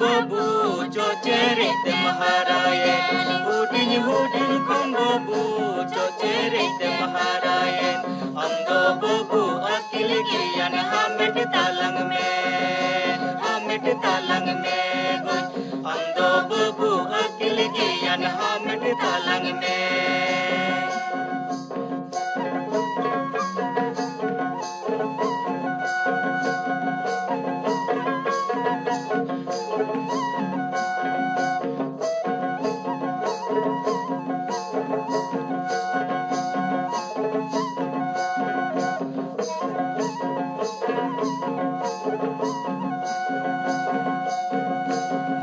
ᱵᱟᱹᱵᱩ ᱪᱚᱪᱮᱨᱮᱡ ᱛᱮᱢ ᱦᱟᱨᱟᱭᱮᱱ, ᱦᱩᱰᱤᱧ ᱦᱩᱰᱤᱧ ᱠᱷᱚᱱ ᱵᱟᱹᱵᱩ ᱪᱚᱪᱮᱨᱮᱡ ᱛᱮᱢ ᱦᱟᱨᱟᱭᱮᱱ᱾ ᱟᱢ ᱫᱚ ᱵᱟᱹᱵᱩ ᱟᱹᱠᱤᱞ ᱜᱮᱭᱟᱱ ᱦᱟᱢᱮᱴ ᱛᱟᱞᱟᱝ ᱢᱮ, ᱦᱟᱢᱮᱴ ᱛᱟᱞᱟᱝ ᱢᱮ ᱜᱳ᱾ ᱟᱢ ᱫᱚ ᱵᱟᱹᱵᱩ ᱟᱹᱠᱤᱞ ᱜᱮᱭᱟᱱ ᱦᱟᱢᱮᱴ ᱛᱟᱞᱟᱝ ᱢᱮ᱾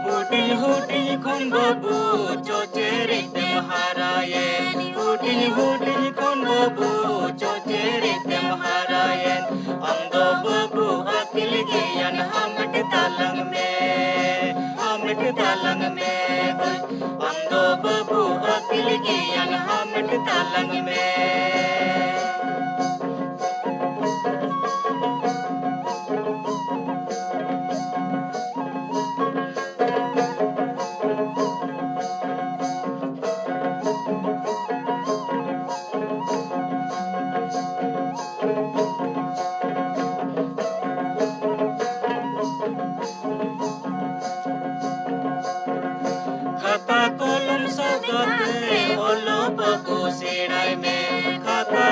ᱦᱩᱰᱤᱧ ᱦᱩᱰᱤᱧ ᱠᱷᱚᱱ ᱵᱟᱹᱵᱩ ᱪᱚᱪᱮᱨᱮᱡ ᱛᱮᱢ ᱦᱟᱨᱟᱭᱮᱱ, ᱦᱩᱰᱤᱧ ᱦᱩᱰᱤᱧ ᱠᱷᱚᱱ ᱵᱟᱹᱵᱩ ᱪᱚᱪᱮᱨᱮᱡ ᱛᱮᱢ ᱦᱟᱨᱟᱭᱮᱱ᱾ ᱟᱢ ᱫᱚ ᱵᱟᱹᱵᱩ ᱟᱹᱠᱤᱞ ᱜᱮᱭᱟᱱ ᱦᱟᱢᱮᱴ ᱛᱟᱞᱟᱝ ᱢᱮ, ᱦᱟᱢᱮᱴ ᱛᱟᱞᱟᱝ ᱢᱮ᱾ ᱟᱢ ᱫᱚ ᱵᱟᱹᱵᱩ ᱟᱹᱠᱤᱞ ᱜᱮᱭᱟᱱ ᱦᱟᱢᱮᱴ ᱛᱟᱞᱟᱝ ᱢᱮ᱾ ᱠᱷᱟᱛᱟ ᱠᱚᱞᱚᱢ ᱥᱟᱵ ᱠᱟᱛᱮ ᱚᱞᱚᱜ ᱵᱟᱹᱵᱩ ᱥᱮᱬᱟᱭ ᱢᱮ᱾ ᱠᱷᱟᱛᱟ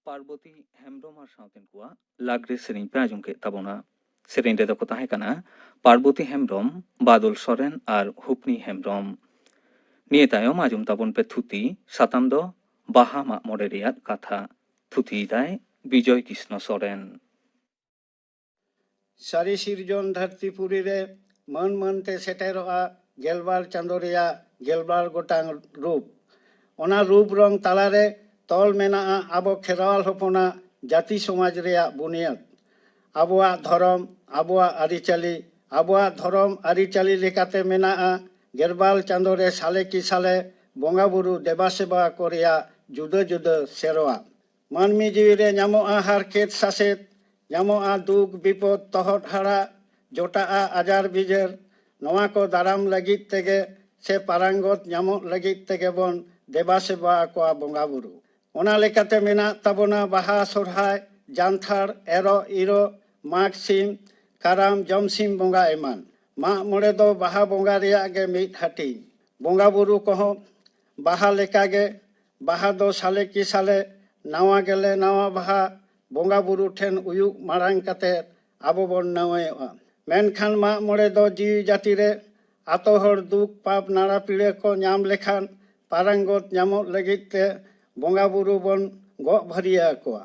ᱯᱟᱨᱵᱚᱛᱤ ᱦᱮᱢᱵᱽᱨᱚᱢ ᱟᱨ ᱥᱟᱶᱛᱮᱱ ᱠᱚᱣᱟᱜ ᱞᱟᱜᱽᱲᱮ ᱥᱮᱨᱮᱧ ᱯᱮ ᱟᱸᱡᱚᱢ ᱠᱮᱫ ᱛᱟᱵᱚᱱᱟ᱾ ᱥᱮᱨᱮᱧ ᱨᱮᱫᱚ ᱠᱚ ᱛᱟᱦᱮᱸ ᱠᱟᱱᱟ ᱯᱟᱨᱵᱚᱛᱤ ᱦᱮᱢᱵᱽᱨᱚᱢ, ᱵᱟᱫᱚᱞ ᱥᱚᱨᱮᱱ ᱟᱨ ᱦᱩᱯᱱᱤ ᱦᱮᱢᱵᱽᱨᱚᱢ᱾ ᱱᱤᱭᱟᱹ ᱛᱟᱭᱚᱢ ᱟᱸᱡᱚᱢ ᱛᱟᱵᱚᱱ ᱯᱮ ᱛᱷᱩᱛᱤ, ᱥᱟᱛᱟᱢ ᱫᱚ ᱵᱟᱦᱟ ᱢᱟᱜ ᱢᱚᱬᱮ ᱨᱮᱭᱟᱜ ᱠᱟᱛᱷᱟ᱾ ᱛᱷᱩᱛᱤᱭᱮᱫᱟᱭ ᱵᱤᱡᱚᱭ ᱠᱨᱤᱥᱱᱚ ᱥᱚᱨᱮᱱ᱾ ᱥᱟᱹᱨᱤ ᱥᱤᱨᱡᱚᱱ ᱫᱷᱟᱹᱨᱛᱤ ᱯᱩᱨᱤ ᱨᱮ ᱢᱟᱹᱱ ᱢᱟᱹᱱ ᱛᱮ ᱥᱮᱴᱮᱨᱚᱜᱼᱟ ᱜᱮᱞᱵᱟᱨ ᱪᱟᱸᱫᱳ ᱨᱮᱭᱟᱜ ᱜᱮᱞᱵᱟᱨ ᱜᱚᱴᱟᱝ ᱨᱩᱯ᱾ ᱚᱱᱟ ᱨᱩᱯ ᱨᱚᱝ ᱛᱟᱞᱟᱨᱮ ᱛᱚᱞ ᱢᱮᱱᱟᱜᱼᱟ ᱟᱵᱚ ᱠᱷᱮᱨᱣᱟᱞ ᱦᱚᱯᱚᱱᱟᱜ ᱡᱟᱹᱛᱤ ᱥᱚᱢᱟᱡᱽ ᱨᱮᱭᱟᱜ ᱵᱩᱱᱤᱭᱟᱹᱫ᱾ ᱟᱵᱚᱣᱟᱜ ᱫᱷᱚᱨᱚᱢ, ᱟᱵᱚᱣᱟᱜ ᱟᱹᱨᱤᱪᱟᱹᱞᱤ᱾ ᱟᱵᱚᱣᱟᱜ ᱫᱷᱚᱨᱚᱢ ᱟᱹᱨᱤᱪᱟᱹᱞᱤ ᱞᱮᱠᱟᱛᱮ ᱢᱮᱱᱟᱜᱼᱟ ᱜᱮᱞᱵᱟᱨ ᱪᱟᱸᱫᱳ ᱨᱮ ᱥᱟᱞᱮ ᱠᱤ ᱥᱟᱞᱮ ᱵᱚᱸᱜᱟ ᱵᱩᱨᱩ ᱫᱮᱵᱟ ᱥᱮᱵᱟ ᱠᱚ ᱨᱮᱭᱟᱜ ᱡᱩᱫᱟᱹ ᱡᱩᱫᱟᱹ ᱥᱮᱨᱣᱟ᱾ ᱢᱟᱹᱱᱢᱤ ᱡᱤᱣᱤ ᱨᱮ ᱧᱟᱢᱚᱜᱼᱟ ᱦᱟᱨᱠᱮᱛ ᱥᱟᱥᱮᱛ, ᱧᱟᱢᱚᱜᱼᱟ ᱫᱩᱠ ᱵᱤᱯᱚᱫ ᱛᱚᱦᱚᱫ ᱦᱟᱲᱟᱜ, ᱡᱚᱴᱟᱜᱼᱟ ᱟᱡᱟᱨ ᱵᱤᱡᱟᱹᱨ᱾ ᱱᱚᱣᱟ ᱠᱚ ᱫᱟᱨᱟᱢ ᱞᱟᱹᱜᱤᱫ ᱛᱮᱜᱮ ᱥᱮ ᱯᱟᱨᱟᱝᱜᱚᱛ ᱧᱟᱢᱚᱜ ᱞᱟᱹᱜᱤᱫ ᱛᱮᱜᱮ ᱵᱚᱱ ᱫᱮᱵᱟ ᱥᱮᱵᱟ ᱟᱠᱚᱣᱟ ᱵᱚᱸᱜᱟ ᱵᱩᱨᱩ᱾ ᱚᱱᱟ ᱞᱮᱠᱟᱛᱮ ᱢᱮᱱᱟᱜ ᱛᱟᱵᱚᱱᱟ ᱵᱟᱦᱟ, ᱥᱚᱨᱦᱟᱭ, ᱡᱟᱱᱛᱷᱟᱲ, ᱮᱨᱚᱜ, ᱤᱨᱚᱜ, ᱢᱟᱜᱽ ᱥᱤᱢ, ᱠᱟᱨᱟᱢ, ᱡᱚᱢᱥᱤᱢ ᱵᱚᱸᱜᱟ ᱮᱢᱟᱱ᱾ ᱢᱟᱜ ᱢᱚᱬᱮ ᱫᱚ ᱵᱟᱦᱟ ᱵᱚᱸᱜᱟ ᱨᱮᱭᱟᱜ ᱜᱮ ᱢᱤᱫ ᱦᱟᱹᱴᱤᱧ᱾ ᱵᱚᱸᱜᱟ ᱵᱩᱨᱩ ᱠᱚᱦᱚᱸ ᱵᱟᱦᱟ ᱞᱮᱠᱟᱜᱮ ᱵᱟᱦᱟ ᱫᱚ ᱥᱟᱞᱮ ᱠᱤ ᱥᱟᱞᱮ ᱱᱟᱣᱟ ᱜᱮᱞᱮ ᱱᱟᱣᱟ ᱵᱟᱦᱟ ᱵᱚᱸᱜᱟ ᱵᱩᱨᱩ ᱴᱷᱮᱱ ᱩᱭᱩᱜ ᱢᱟᱲᱟᱝ ᱠᱟᱛᱮ ᱟᱵᱚ ᱵᱚᱱ ᱱᱟᱹᱣᱟᱹᱭᱚᱜᱼᱟ᱾ ᱢᱮᱱᱠᱷᱟᱱ ᱢᱟᱜ ᱢᱚᱬᱮ ᱫᱚ ᱡᱤᱣᱤ ᱡᱟᱹᱛᱤ ᱨᱮ ᱟᱛᱳ ᱦᱚᱲ ᱫᱩᱠ ᱯᱟᱯ ᱱᱟᱲᱟ ᱯᱤᱲᱟᱹ ᱠᱚ ᱧᱟᱢ ᱞᱮᱠᱷᱟᱱ ᱯᱟᱨᱟᱝᱜᱚᱛ ᱧᱟᱢᱚᱜ ᱞᱟᱹᱜᱤᱫ ᱛᱮ ᱵᱚᱸᱜᱟ ᱵᱩᱨᱩ ᱵᱚᱱ ᱜᱚᱜ ᱵᱷᱟᱹᱨᱤᱭᱟᱹ ᱟᱠᱚᱣᱟ᱾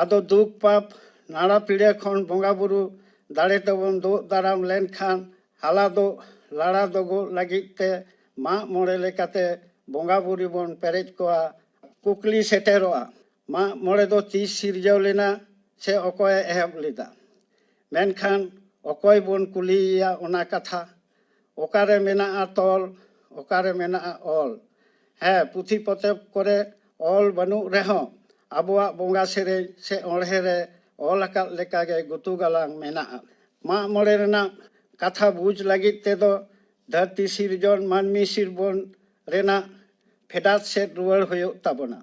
ᱟᱫᱚ ᱫᱩᱠ ᱯᱟᱯ ᱱᱟᱲᱟ ᱯᱤᱲᱟᱹ ᱠᱷᱚᱱ ᱵᱚᱸᱜᱟ ᱵᱩᱨᱩ ᱫᱟᱲᱮ ᱛᱮᱵᱚᱱ ᱫᱩᱜ ᱫᱟᱨᱟᱢ ᱞᱮᱱᱠᱷᱟᱱ ᱦᱟᱞᱟ ᱫᱚ ᱞᱟᱲᱟ ᱫᱚᱜᱚᱜ ᱞᱟᱹᱜᱤᱫ ᱛᱮ ᱢᱟᱜ ᱢᱚᱬᱮ ᱞᱮᱠᱟᱛᱮ ᱵᱚᱸᱜᱟ ᱵᱩᱨᱩ ᱵᱚᱱ ᱯᱮᱨᱮᱡ ᱠᱚᱣᱟ᱾ ᱠᱩᱠᱞᱤ ᱥᱮᱴᱮᱨᱚᱜᱼᱟ, ᱢᱟᱜ ᱢᱚᱬᱮ ᱫᱚ ᱛᱤᱥ ᱥᱤᱨᱡᱟᱹᱣ ᱞᱮᱱᱟ ᱥᱮ ᱚᱠᱚᱭᱮ ᱮᱦᱚᱵ ᱞᱮᱫᱟ? ᱢᱮᱱᱠᱷᱟᱱ ᱚᱠᱚᱭ ᱵᱚᱱ ᱠᱩᱞᱤᱭᱮᱭᱟ ᱚᱱᱟ ᱠᱟᱛᱷᱟ? ᱚᱠᱟᱨᱮ ᱢᱮᱱᱟᱜᱼᱟ ᱛᱚᱞ? ᱚᱠᱟᱨᱮ ᱢᱮᱱᱟᱜᱼᱟ ᱚᱞ? ᱦᱮᱸ, ᱯᱩᱛᱷᱤ ᱯᱚᱛᱚᱵ ᱠᱚᱨᱮ ᱚᱞ ᱵᱟᱹᱱᱩᱜ ᱨᱮᱦᱚᱸ ᱟᱵᱚᱣᱟᱜ ᱵᱚᱸᱜᱟ ᱥᱮᱨᱮᱧ ᱥᱮ ᱚᱬᱦᱮ ᱨᱮ ᱚᱞ ᱟᱠᱟᱫ ᱞᱮᱠᱟᱜᱮ ᱜᱩᱛᱩ ᱜᱟᱞᱟᱝ ᱢᱮᱱᱟᱜᱼᱟ᱾ ᱢᱟᱜ ᱢᱚᱬᱮ ᱨᱮᱱᱟᱜ ᱠᱟᱛᱷᱟ ᱵᱩᱡᱽ ᱞᱟᱹᱜᱤᱫ ᱛᱮᱫᱚ ᱫᱷᱟᱹᱨᱛᱤ ᱥᱤᱨᱡᱚᱱ, ᱢᱟᱹᱱᱢᱤ ᱥᱤᱨᱵᱚᱱ ᱨᱮᱱᱟᱜ ᱯᱷᱮᱰᱟᱛ ᱥᱮᱫ ᱨᱩᱣᱟᱹᱲ ᱦᱩᱭᱩᱜ ᱛᱟᱵᱚᱱᱟ᱾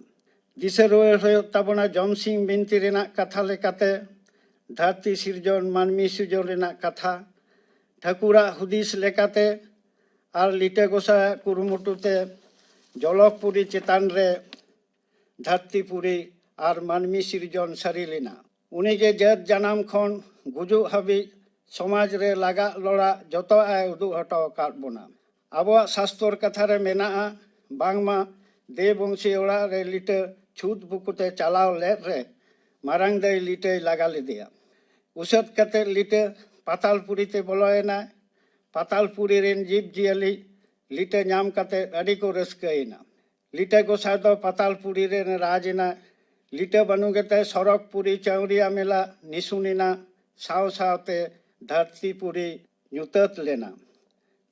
ᱫᱤᱥᱟᱹ ᱨᱩᱣᱟᱹᱲ ᱦᱩᱭᱩᱜ ᱛᱟᱵᱚᱱᱟ ᱡᱚᱢᱥᱤᱢ ᱵᱤᱱᱛᱤ ᱨᱮᱱᱟᱜ ᱠᱟᱛᱷᱟ ᱞᱮᱠᱟᱛᱮ ᱫᱷᱟᱹᱨᱛᱤ ᱥᱤᱨᱡᱚᱱ, ᱢᱟᱹᱱᱢᱤ ᱥᱤᱨᱡᱚᱱ ᱨᱮᱱᱟᱜ ᱠᱟᱛᱷᱟ᱾ ᱴᱷᱟᱹᱠᱩᱨᱟᱜ ᱦᱩᱫᱤᱥ ᱞᱮᱠᱟᱛᱮ ᱟᱨ ᱞᱤᱴᱟᱹ ᱜᱚᱸᱥᱟᱭᱟᱜ ᱠᱩᱨᱩᱢᱩᱴᱩ ᱛᱮ ᱡᱚᱞᱚᱠᱯᱩᱨᱤ ᱪᱮᱛᱟᱱ ᱨᱮ ᱫᱷᱟᱹᱨᱛᱤᱯᱩᱨᱤ ᱟᱨ ᱢᱟᱹᱱᱢᱤ ᱥᱤᱨᱡᱚᱱ ᱥᱟᱹᱨᱤ ᱞᱮᱱᱟ᱾ ᱩᱱᱤᱜᱮ ᱡᱟᱹᱛ ᱡᱟᱱᱟᱢ ᱠᱷᱚᱱ ᱜᱩᱡᱩᱜ ᱦᱟᱹᱵᱤᱡ ᱥᱚᱢᱟᱡᱽ ᱨᱮ ᱞᱟᱜᱟᱜ ᱞᱚᱲᱟᱜ ᱡᱚᱛᱚᱣᱟᱜ ᱮ ᱩᱫᱩᱜ ᱦᱚᱴᱚ ᱟᱠᱟᱫ ᱵᱚᱱᱟ᱾ ᱟᱵᱚᱣᱟᱜ ᱥᱟᱥᱛᱚᱨ ᱠᱟᱛᱷᱟ ᱨᱮ ᱢᱮᱱᱟᱜᱼᱟ, ᱵᱟᱝᱢᱟ ᱫᱮᱵᱚᱝᱥᱤ ᱚᱲᱟᱜ ᱨᱮ ᱞᱤᱴᱟᱹ ᱪᱷᱩᱛ ᱵᱩᱠᱩᱛᱮ ᱪᱟᱞᱟᱣ ᱞᱮᱫ ᱨᱮ ᱢᱟᱨᱟᱝ ᱫᱟᱹᱭ ᱞᱤᱴᱟᱹᱭ ᱞᱟᱜᱟ ᱞᱮᱫᱮᱭᱟ᱾ ᱩᱥᱟᱹᱫ ᱠᱟᱛᱮ ᱞᱤᱴᱟᱹ ᱯᱟᱛᱟᱞᱯᱩᱨᱤ ᱛᱮ ᱵᱚᱞᱚᱭᱮᱱᱟᱭ᱾ ᱯᱟᱛᱟᱞᱯᱩᱨᱤ ᱨᱮᱱ ᱡᱤᱵᱽ ᱡᱤᱭᱟᱹᱞᱤ ᱞᱤᱴᱟᱹ ᱧᱟᱢ ᱠᱟᱛᱮ ᱟᱹᱰᱤ ᱠᱚ ᱨᱟᱹᱥᱠᱟᱹᱭᱮᱱᱟ᱾ ᱞᱤᱴᱟᱹ ᱜᱚᱸᱥᱟᱭ ᱫᱚ ᱯᱟᱛᱟᱞᱯᱩᱨᱤ ᱨᱮᱱ ᱨᱟᱡᱽ ᱮᱱᱟᱭ᱾ ᱞᱤᱴᱟᱹ ᱵᱟᱹᱱᱩ ᱜᱮᱛᱮ ᱥᱚᱨᱚᱜᱽᱯᱩᱨᱤ, ᱪᱟᱹᱣᱨᱤᱭᱟ ᱢᱮᱞᱟ, ᱱᱤᱥᱩᱱ ᱮᱱᱟ, ᱥᱟᱶ ᱥᱟᱶᱛᱮ ᱫᱷᱟᱹᱨᱛᱤᱯᱩᱨᱤ ᱧᱩᱛᱟᱹᱛ ᱞᱮᱱᱟ᱾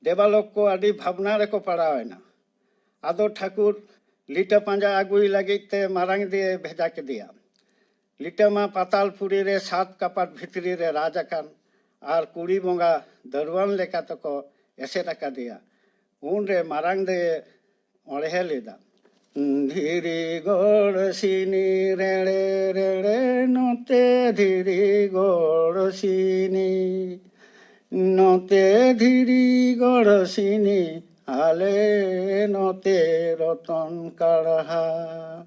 ᱫᱮᱵᱟᱞᱳᱠ ᱠᱚ ᱟᱹᱰᱤ ᱵᱷᱟᱵᱽᱱᱟ ᱨᱮᱠᱚ ᱯᱟᱲᱟᱣ ᱮᱱᱟ᱾ ᱟᱫᱚ ᱴᱷᱟᱹᱠᱩᱨ ᱞᱤᱴᱟᱹ ᱯᱟᱸᱡᱟ ᱟᱹᱜᱩᱭ ᱞᱟᱹᱜᱤᱫ ᱛᱮ ᱢᱟᱨᱟᱝ ᱫᱟᱹᱭᱮ ᱵᱷᱮᱡᱟ ᱠᱮᱫᱮᱭᱟ᱾ ᱞᱤᱴᱟᱹ ᱢᱟ ᱯᱟᱛᱟᱞᱯᱩᱨᱤ ᱨᱮ ᱥᱟᱛ ᱠᱟᱯᱟᱴ ᱵᱷᱤᱛᱨᱤ ᱨᱮ ᱨᱟᱡᱽ ᱟᱠᱟᱱ ᱟᱨ ᱠᱩᱲᱤ ᱵᱚᱸᱜᱟ ᱫᱟᱹᱨᱣᱟᱱ ᱞᱮᱠᱟ ᱛᱮᱠᱚ ᱮᱥᱮᱫ ᱟᱠᱟᱫᱮᱭᱟ᱾ ᱩᱱᱨᱮ ᱢᱟᱨᱟᱝ ᱫᱟᱹᱭᱮ ᱚᱬᱦᱮ ᱞᱮᱫᱟ᱾ ᱫᱷᱤᱨᱤ ᱜᱚᱲ ᱥᱤᱱᱤ ᱨᱮᱲᱮ ᱨᱮᱲᱮ ᱱᱚᱛᱮ ᱫᱷᱤᱨᱤ ᱜᱚᱲ ᱥᱤᱱᱤ, ᱱᱚᱛᱮ ᱫᱷᱤᱨᱤ ᱜᱚᱲ ᱥᱤᱱᱤ ᱟᱞᱮ ᱱᱚᱛᱮ ᱨᱚᱛᱚᱱ ᱠᱟᱲᱦᱟ᱾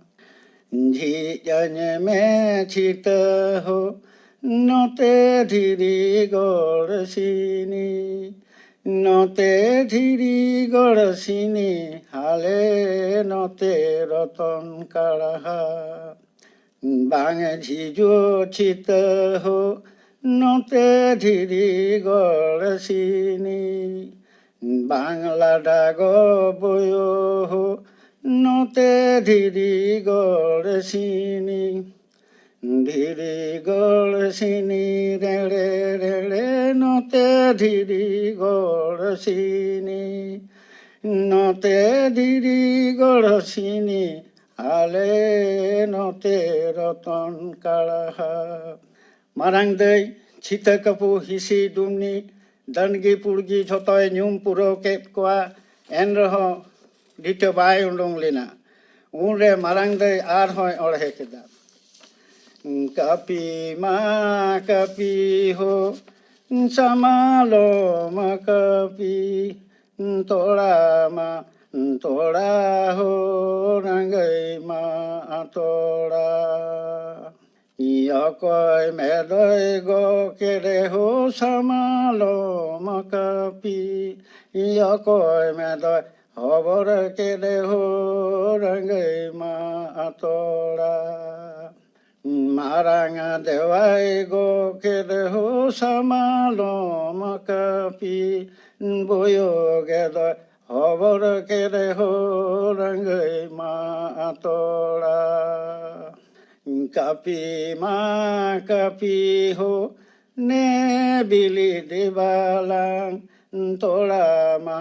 ᱡᱷᱤᱡ ᱟᱹᱧ ᱢᱮ ᱪᱷᱤᱛᱟᱹ ᱦᱳ ᱱᱚᱛᱮ ᱫᱷᱤᱨᱤ ᱜᱚᱲ ᱥᱤᱱᱤ, ᱱᱚᱛᱮ ᱫᱷᱤᱨᱤ ᱜᱚᱲ ᱥᱤᱱᱤ ᱟᱞᱮ ᱱᱚᱛᱮ ᱨᱚᱛᱚᱱ ᱠᱟᱲᱦᱟ᱾ ᱵᱟᱝ ᱡᱷᱤᱡᱚ ᱪᱷᱤᱛᱟᱹ ᱦᱳ ᱱᱚᱛᱮ ᱫᱷᱤᱨᱤ ᱜᱚᱲ ᱥᱤᱱᱤ, ᱵᱟᱝ ᱞᱟᱰᱟ ᱜᱚ ᱵᱚᱭᱚ ᱦᱳ ᱱᱚᱛᱮ ᱫᱷᱤᱨᱤ ᱜᱚᱲ ᱥᱤᱱᱤ᱾ ᱫᱷᱤᱨᱤ ᱜᱚᱲ ᱥᱤᱱᱤ ᱨᱮᱲᱮ ᱨᱮᱲᱮ ᱱᱚᱛᱮ ᱫᱷᱤᱨᱤ ᱜᱚᱲ ᱥᱤᱱᱤ, ᱱᱚᱛᱮ ᱫᱷᱤᱨᱤ ᱜᱚᱲ ᱥᱤᱱᱤ ᱟᱞᱮ ᱱᱚᱛᱮ ᱨᱚᱛᱚᱱ ᱠᱟᱲᱦᱟ᱾ ᱢᱟᱨᱟᱝ ᱫᱟᱹᱭ ᱪᱷᱤᱛᱟᱹ ᱠᱟᱹᱯᱩ, ᱦᱤᱥᱤ ᱰᱩᱢᱱᱤ, ᱫᱟᱹᱱᱜᱤ ᱯᱩᱲᱜᱤ ᱡᱷᱚᱛᱚᱭ ᱧᱩᱢ ᱯᱩᱨᱟᱹᱣ ᱠᱮᱫ ᱠᱚᱣᱟ, ᱮᱱ ᱨᱮᱦᱚᱸ ᱞᱤᱴᱟᱹ ᱵᱟᱭ ᱩᱰᱩᱝ ᱞᱮᱱᱟ᱾ ᱩᱱᱨᱮ ᱢᱟᱨᱟᱝ ᱫᱟᱹᱭ ᱟᱨᱦᱚᱸᱭ ᱚᱬᱦᱮ ᱠᱮᱫᱟ᱾ ᱠᱟᱹᱯᱤ ᱢᱟ ᱠᱟᱹᱯᱤ ᱦᱳ ᱥᱟᱢᱟᱞᱚᱢ ᱠᱟᱹᱯᱤ ᱛᱚᱲᱟ ᱢᱟ ᱛᱚᱲᱟ ᱦᱳ ᱨᱟᱝᱜᱟᱹᱭ ᱢᱟ ᱛᱚᱲᱟ᱾ ᱚᱠᱚᱭ ᱢᱮᱫᱚᱭ ᱜᱚ ᱠᱮᱫᱮ ᱦᱳ ᱥᱟᱢᱟᱞᱚᱢ ᱠᱟᱹᱯᱤ, ᱚᱠᱚᱭ ᱢᱮᱫᱚᱭ ᱦᱚᱵᱚᱨ ᱠᱮᱫᱮ ᱦᱳ ᱨᱟᱝᱜᱟᱹᱭ ᱢᱟ ᱛᱚᱲᱟ᱾ ᱢᱟᱨᱟᱝ ᱫᱮᱣᱟᱭ ᱜᱚ ᱠᱮᱫᱮ ᱦᱳ ᱥᱟᱢᱟᱞᱚᱢ ᱠᱟᱹᱯᱤ, ᱵᱳᱭᱳ ᱜᱮᱫᱚᱭ ᱦᱚᱵᱚᱨ ᱠᱮᱫᱮ ᱦᱳ ᱨᱟᱝᱜᱟᱹᱭ ᱢᱟ ᱛᱚᱲᱟ᱾ ᱠᱟᱹᱯᱤ ᱢᱟ ᱠᱟᱹᱯᱤ ᱦᱳ ᱱᱮ ᱵᱤᱞᱤ ᱫᱤᱵᱟᱞᱟᱝ ᱛᱚᱲᱟ ᱢᱟ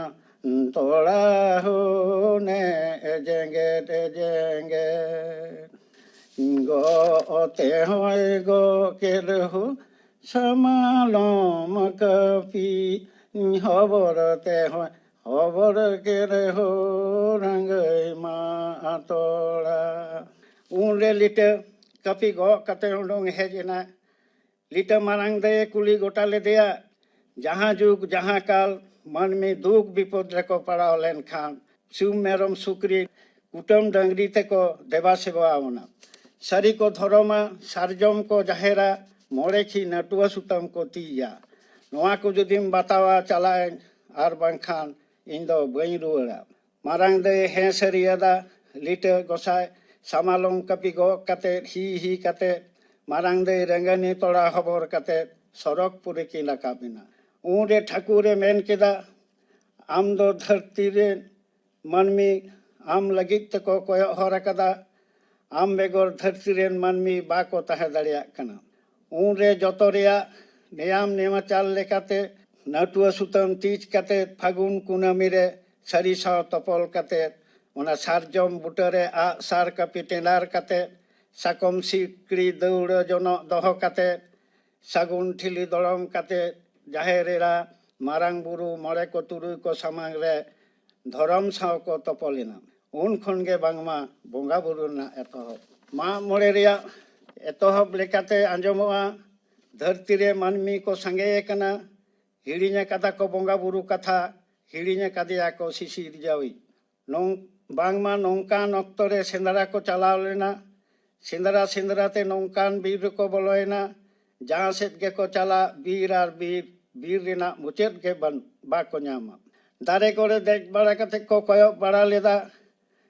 ᱛᱚᱲᱟ ᱦᱳ ᱱᱮ ᱮ ᱡᱮᱸᱜᱮᱫ ᱮ ᱡᱮᱸᱜᱮᱫ᱾ ᱜᱚ ᱚᱛᱮ ᱦᱚᱸᱭ ᱜᱚ ᱠᱮᱫ ᱦᱳ ᱥᱟᱢᱟᱞᱚᱢ ᱠᱟᱹᱯᱤ, ᱦᱚᱵᱚᱨ ᱛᱮ ᱦᱚᱸᱭ ᱦᱚᱵᱚᱨ ᱠᱮᱫ ᱦᱳ ᱨᱟᱝᱜᱟᱹᱭ ᱢᱟ ᱛᱚᱲᱟ᱾ ᱩᱱᱨᱮ ᱞᱤᱴᱟᱹ ᱠᱟᱹᱯᱤ ᱜᱚᱜ ᱠᱟᱛᱮ ᱩᱰᱩᱝ ᱦᱮᱡ ᱮᱱᱟ᱾ ᱞᱤᱴᱟᱹ ᱢᱟᱨᱟᱝ ᱫᱟᱹᱭᱮ ᱠᱩᱞᱤ ᱜᱚᱴᱟ ᱞᱮᱫᱮᱭᱟ, ᱡᱟᱦᱟᱸ ᱡᱩᱜᱽ ᱡᱟᱦᱟᱸ ᱠᱟᱞ ᱢᱟᱹᱱᱢᱤ ᱫᱩᱠ ᱵᱤᱯᱚᱫ ᱨᱮᱠᱚ ᱯᱟᱲᱟᱣ ᱞᱮᱱᱠᱷᱟᱱ ᱥᱤᱢ ᱢᱮᱨᱚᱢ ᱥᱩᱠᱨᱤ ᱠᱩᱴᱟᱹᱢ ᱰᱟᱹᱝᱨᱤ ᱛᱮᱠᱚ ᱫᱮᱵᱟ ᱥᱮᱵᱟ ᱟᱵᱚᱱᱟ᱾ ᱥᱟᱹᱨᱤ ᱠᱚ ᱫᱷᱚᱨᱚᱢᱟ, ᱥᱟᱨᱡᱚᱢ ᱠᱚ ᱡᱟᱦᱮᱨᱟ, ᱢᱚᱬᱮ ᱠᱷᱤ ᱱᱟᱹᱴᱩᱣᱟᱹ ᱥᱩᱛᱟᱹᱢ ᱠᱚ ᱛᱤᱭᱟ᱾ ᱱᱚᱣᱟ ᱠᱚ ᱡᱩᱫᱤᱢ ᱵᱟᱛᱟᱣᱟ ᱪᱟᱞᱟᱜ ᱟᱹᱧ, ᱟᱨ ᱵᱟᱝᱠᱷᱟᱱ ᱤᱧ ᱫᱚ ᱵᱟᱹᱧ ᱨᱩᱣᱟᱹᱲᱟ᱾ ᱢᱟᱨᱟᱝ ᱫᱟᱹᱭ ᱦᱮᱸ ᱥᱟᱹᱨᱤᱭᱟᱫᱟ᱾ ᱞᱤᱴᱟᱹ ᱜᱚᱸᱥᱟᱭ ᱥᱟᱢᱟᱞᱚᱢ ᱠᱟᱹᱯᱤ ᱜᱚᱜ ᱠᱟᱛᱮ ᱦᱤ ᱦᱤ ᱠᱟᱛᱮ ᱢᱟᱨᱟᱝ ᱫᱟᱹᱭ ᱨᱮᱸᱜᱟᱹᱱᱤ ᱛᱚᱲᱟ ᱦᱚᱵᱚᱨ ᱠᱟᱛᱮ ᱥᱚᱨᱚᱜᱽᱯᱩᱨᱤ ᱠᱤᱱ ᱨᱟᱠᱟᱵ ᱮᱱᱟ᱾ ᱩᱱᱨᱮ ᱴᱷᱟᱹᱠᱩᱨᱮ ᱢᱮᱱ ᱠᱮᱫᱟ, ᱟᱢ ᱫᱚ ᱫᱷᱟᱹᱨᱛᱤ ᱨᱮᱱ ᱢᱟᱹᱱᱢᱤ ᱟᱢ ᱞᱟᱹᱜᱤᱫ ᱛᱮᱠᱚ ᱠᱚᱭᱚᱜ ᱦᱚᱨ ᱟᱠᱟᱫᱟ᱾ ᱟᱢ ᱵᱮᱜᱚᱨ ᱫᱷᱟᱹᱨᱛᱤ ᱨᱮᱱ ᱢᱟᱹᱱᱢᱤ ᱵᱟᱠᱚ ᱛᱟᱦᱮᱸ ᱫᱟᱲᱮᱭᱟᱜ ᱠᱟᱱᱟ᱾ ᱩᱱᱨᱮ ᱡᱚᱛᱚ ᱨᱮᱭᱟᱜ ᱱᱮᱭᱟᱢ ᱱᱮᱢᱟᱪᱟᱨ ᱞᱮᱠᱟᱛᱮ ᱱᱟᱹᱴᱩᱣᱟᱹ ᱥᱩᱛᱟᱹᱢ ᱛᱤᱡ ᱠᱟᱛᱮ ᱯᱷᱟᱹᱜᱩᱱ ᱠᱩᱱᱟᱹᱢᱤ ᱨᱮ ᱥᱟᱹᱨᱤ ᱥᱟᱶ ᱛᱚᱯᱚᱞ ᱠᱟᱛᱮ ᱚᱱᱟ ᱥᱟᱨᱡᱚᱢ ᱵᱩᱴᱟᱹᱨᱮ ᱟᱜ ᱥᱟᱨ ᱠᱟᱹᱯᱤ ᱴᱮᱸᱰᱟᱨ ᱠᱟᱛᱮ ᱥᱟᱠᱚᱢ ᱥᱤᱠᱲᱤ ᱫᱟᱹᱣᱲᱟᱹ ᱡᱚᱱᱚᱜ ᱫᱚᱦᱚ ᱠᱟᱛᱮ ᱥᱟᱹᱜᱩᱱ ᱴᱷᱤᱞᱤ ᱫᱚᱲᱚᱢ ᱠᱟᱛᱮ ᱡᱟᱦᱮᱨ ᱮᱨᱟ, ᱢᱟᱨᱟᱝ ᱵᱩᱨᱩ, ᱢᱚᱬᱮ ᱠᱚ ᱛᱩᱨᱩᱭ ᱠᱚ ᱥᱟᱢᱟᱝ ᱨᱮ ᱫᱷᱚᱨᱚᱢ ᱥᱟᱶ ᱠᱚ ᱛᱚᱯᱚᱞ ᱮᱱᱟ᱾ ᱩᱱ ᱠᱷᱚᱱ ᱜᱮ ᱵᱟᱝᱢᱟ ᱵᱚᱸᱜᱟ ᱵᱩᱨᱩ ᱨᱮᱱᱟᱜ ᱮᱛᱚᱦᱚᱵ᱾ ᱢᱟᱜ ᱢᱚᱬᱮ ᱨᱮᱭᱟᱜ ᱮᱛᱚᱦᱚᱵ ᱞᱮᱠᱟᱛᱮ ᱟᱸᱡᱚᱢᱚᱜᱼᱟ, ᱫᱷᱟᱹᱨᱛᱤ ᱨᱮ ᱢᱟᱹᱱᱢᱤ ᱠᱚ ᱥᱟᱸᱜᱮ ᱟᱠᱟᱱᱟ, ᱦᱤᱲᱤᱧ ᱟᱠᱟᱫᱟ ᱠᱚ ᱵᱚᱸᱜᱟ ᱵᱩᱨᱩ ᱠᱟᱛᱷᱟ, ᱦᱤᱲᱤᱧ ᱟᱠᱟᱫᱮᱭᱟ ᱠᱚ ᱥᱤᱥᱤᱨ ᱡᱟᱹᱣᱤᱡ᱾ ᱱᱚᱝ-, ᱵᱟᱝᱢᱟ ᱱᱚᱝᱠᱟᱱ ᱚᱠᱛᱚ ᱨᱮ ᱥᱮᱸᱫᱽᱨᱟ ᱠᱚ ᱪᱟᱞᱟᱣ ᱞᱮᱱᱟ᱾ ᱥᱮᱸᱫᱽᱨᱟ ᱥᱮᱸᱫᱽᱨᱟ ᱛᱮ ᱱᱚᱝᱠᱟᱱ ᱵᱤᱨ ᱨᱮᱠᱚ ᱵᱚᱞᱚᱭᱮᱱᱟ, ᱡᱟᱦᱟᱸ ᱥᱮᱫ ᱜᱮᱠᱚ ᱪᱟᱞᱟᱜ, ᱵᱤᱨ ᱟᱨ ᱵᱤᱨ, ᱵᱤᱨ ᱨᱮᱱᱟᱜ ᱢᱩᱪᱟᱹᱫ ᱜᱮ ᱵᱟᱱ-, ᱵᱟᱠᱚ ᱧᱟᱢᱟ᱾ ᱫᱟᱨᱮ ᱠᱚᱨᱮ ᱫᱮᱡ ᱵᱟᱲᱟ ᱠᱟᱛᱮ ᱠᱚ ᱠᱚᱭᱚᱜ ᱵᱟᱲᱟ ᱞᱮᱫᱟ,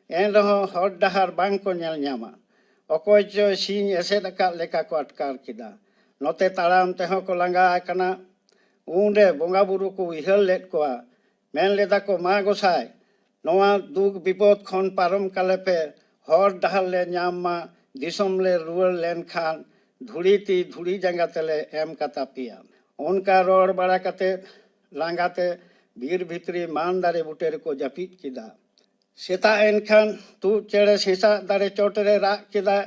ᱮᱱ ᱨᱮᱦᱚᱸ ᱦᱚᱨ ᱰᱟᱦᱟᱨ ᱵᱟᱝ ᱠᱚ ᱧᱮᱞ ᱧᱟᱢᱟ᱾ ᱚᱠᱚᱭ ᱪᱚᱭ ᱥᱤᱧ ᱮᱥᱮᱫ ᱟᱠᱟᱫ ᱞᱮᱠᱟ ᱠᱚ ᱟᱴᱠᱟᱨ ᱠᱮᱫᱟ᱾ ᱱᱚᱛᱮ ᱛᱟᱲᱟᱢ ᱛᱮᱦᱚᱸ ᱠᱚ ᱞᱟᱸᱜᱟ ᱟᱠᱟᱱᱟ᱾ ᱩᱱᱨᱮ ᱵᱚᱸᱜᱟ ᱵᱩᱨᱩ ᱠᱚ ᱩᱭᱦᱟᱹᱨ ᱞᱮᱫ ᱠᱚᱣᱟ᱾ ᱢᱮᱱ ᱞᱮᱫᱟ ᱠᱚ, "ᱢᱟ ᱜᱚᱸᱥᱟᱭ, ᱱᱚᱣᱟ ᱫᱩᱠ ᱵᱤᱯᱚᱫ ᱠᱷᱚᱱ ᱯᱟᱨᱚᱢ ᱠᱟᱞᱮ ᱯᱮ, ᱦᱚᱨ ᱰᱟᱦᱟᱨ ᱞᱮ ᱧᱟᱢ ᱢᱟ, ᱫᱤᱥᱚᱢ ᱞᱮ ᱨᱩᱣᱟᱹᱲ ᱞᱮᱱᱠᱷᱟᱱ ᱫᱷᱩᱲᱤ ᱛᱤ ᱫᱷᱩᱲᱤ ᱡᱟᱸᱜᱟ ᱛᱮᱞᱮ ᱮᱢ ᱠᱟᱛᱟ ᱯᱮᱭᱟ᱾" ᱚᱱᱠᱟ ᱨᱚᱲ ᱵᱟᱲᱟ ᱠᱟᱛᱮ ᱞᱟᱸᱜᱟ ᱛᱮ ᱵᱤᱨ ᱵᱷᱤᱛᱨᱤ ᱢᱟᱱ ᱫᱟᱨᱮ ᱵᱩᱴᱟᱹ ᱨᱮᱠᱚ ᱡᱟᱹᱯᱤᱫ ᱠᱮᱫᱟ᱾ ᱥᱮᱛᱟᱜ ᱮᱱᱠᱷᱟᱱ ᱛᱩᱫ ᱪᱮᱬᱮ ᱥᱮᱥᱟᱜ ᱫᱟᱨᱮ ᱪᱚᱴ ᱨᱮ ᱨᱟᱜ ᱠᱮᱫᱟ᱾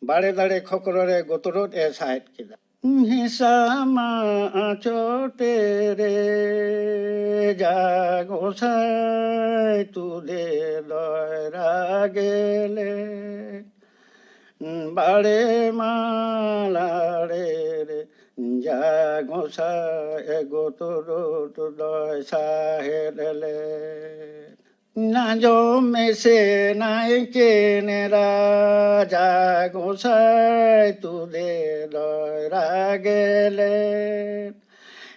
ᱵᱟᱲᱮ ᱫᱟᱨᱮ ᱠᱷᱚᱠᱨᱚ ᱨᱮ ᱜᱚᱛᱨᱚᱫ ᱮ ᱥᱟᱦᱮᱫ ᱠᱮᱫᱟ᱾ ᱦᱮᱸᱥᱟ ᱢᱟ ᱪᱚᱴᱮ ᱨᱮ ᱡᱟ ᱜᱚᱸᱥᱟᱭ ᱛᱩᱫᱮ ᱫᱚᱭ ᱨᱟᱜᱮ ᱞᱮ᱾ ᱵᱟᱲᱮ ᱢᱟᱞᱟᱲᱮ ᱨᱮ ᱡᱟ ᱜᱚᱸᱥᱟᱭ ᱜᱚᱛᱨᱚᱫ ᱫᱚᱭ ᱥᱟᱦᱮᱫ ᱞᱮ᱾ ᱟᱸᱡᱚᱢ ᱢᱮᱥᱮ ᱱᱟᱭᱠᱮ ᱱᱮᱨᱟ, ᱡᱟ ᱜᱚᱸᱥᱟᱭ ᱛᱩᱫᱮ ᱫᱚᱭ ᱨᱟᱜᱮ ᱞᱮ᱾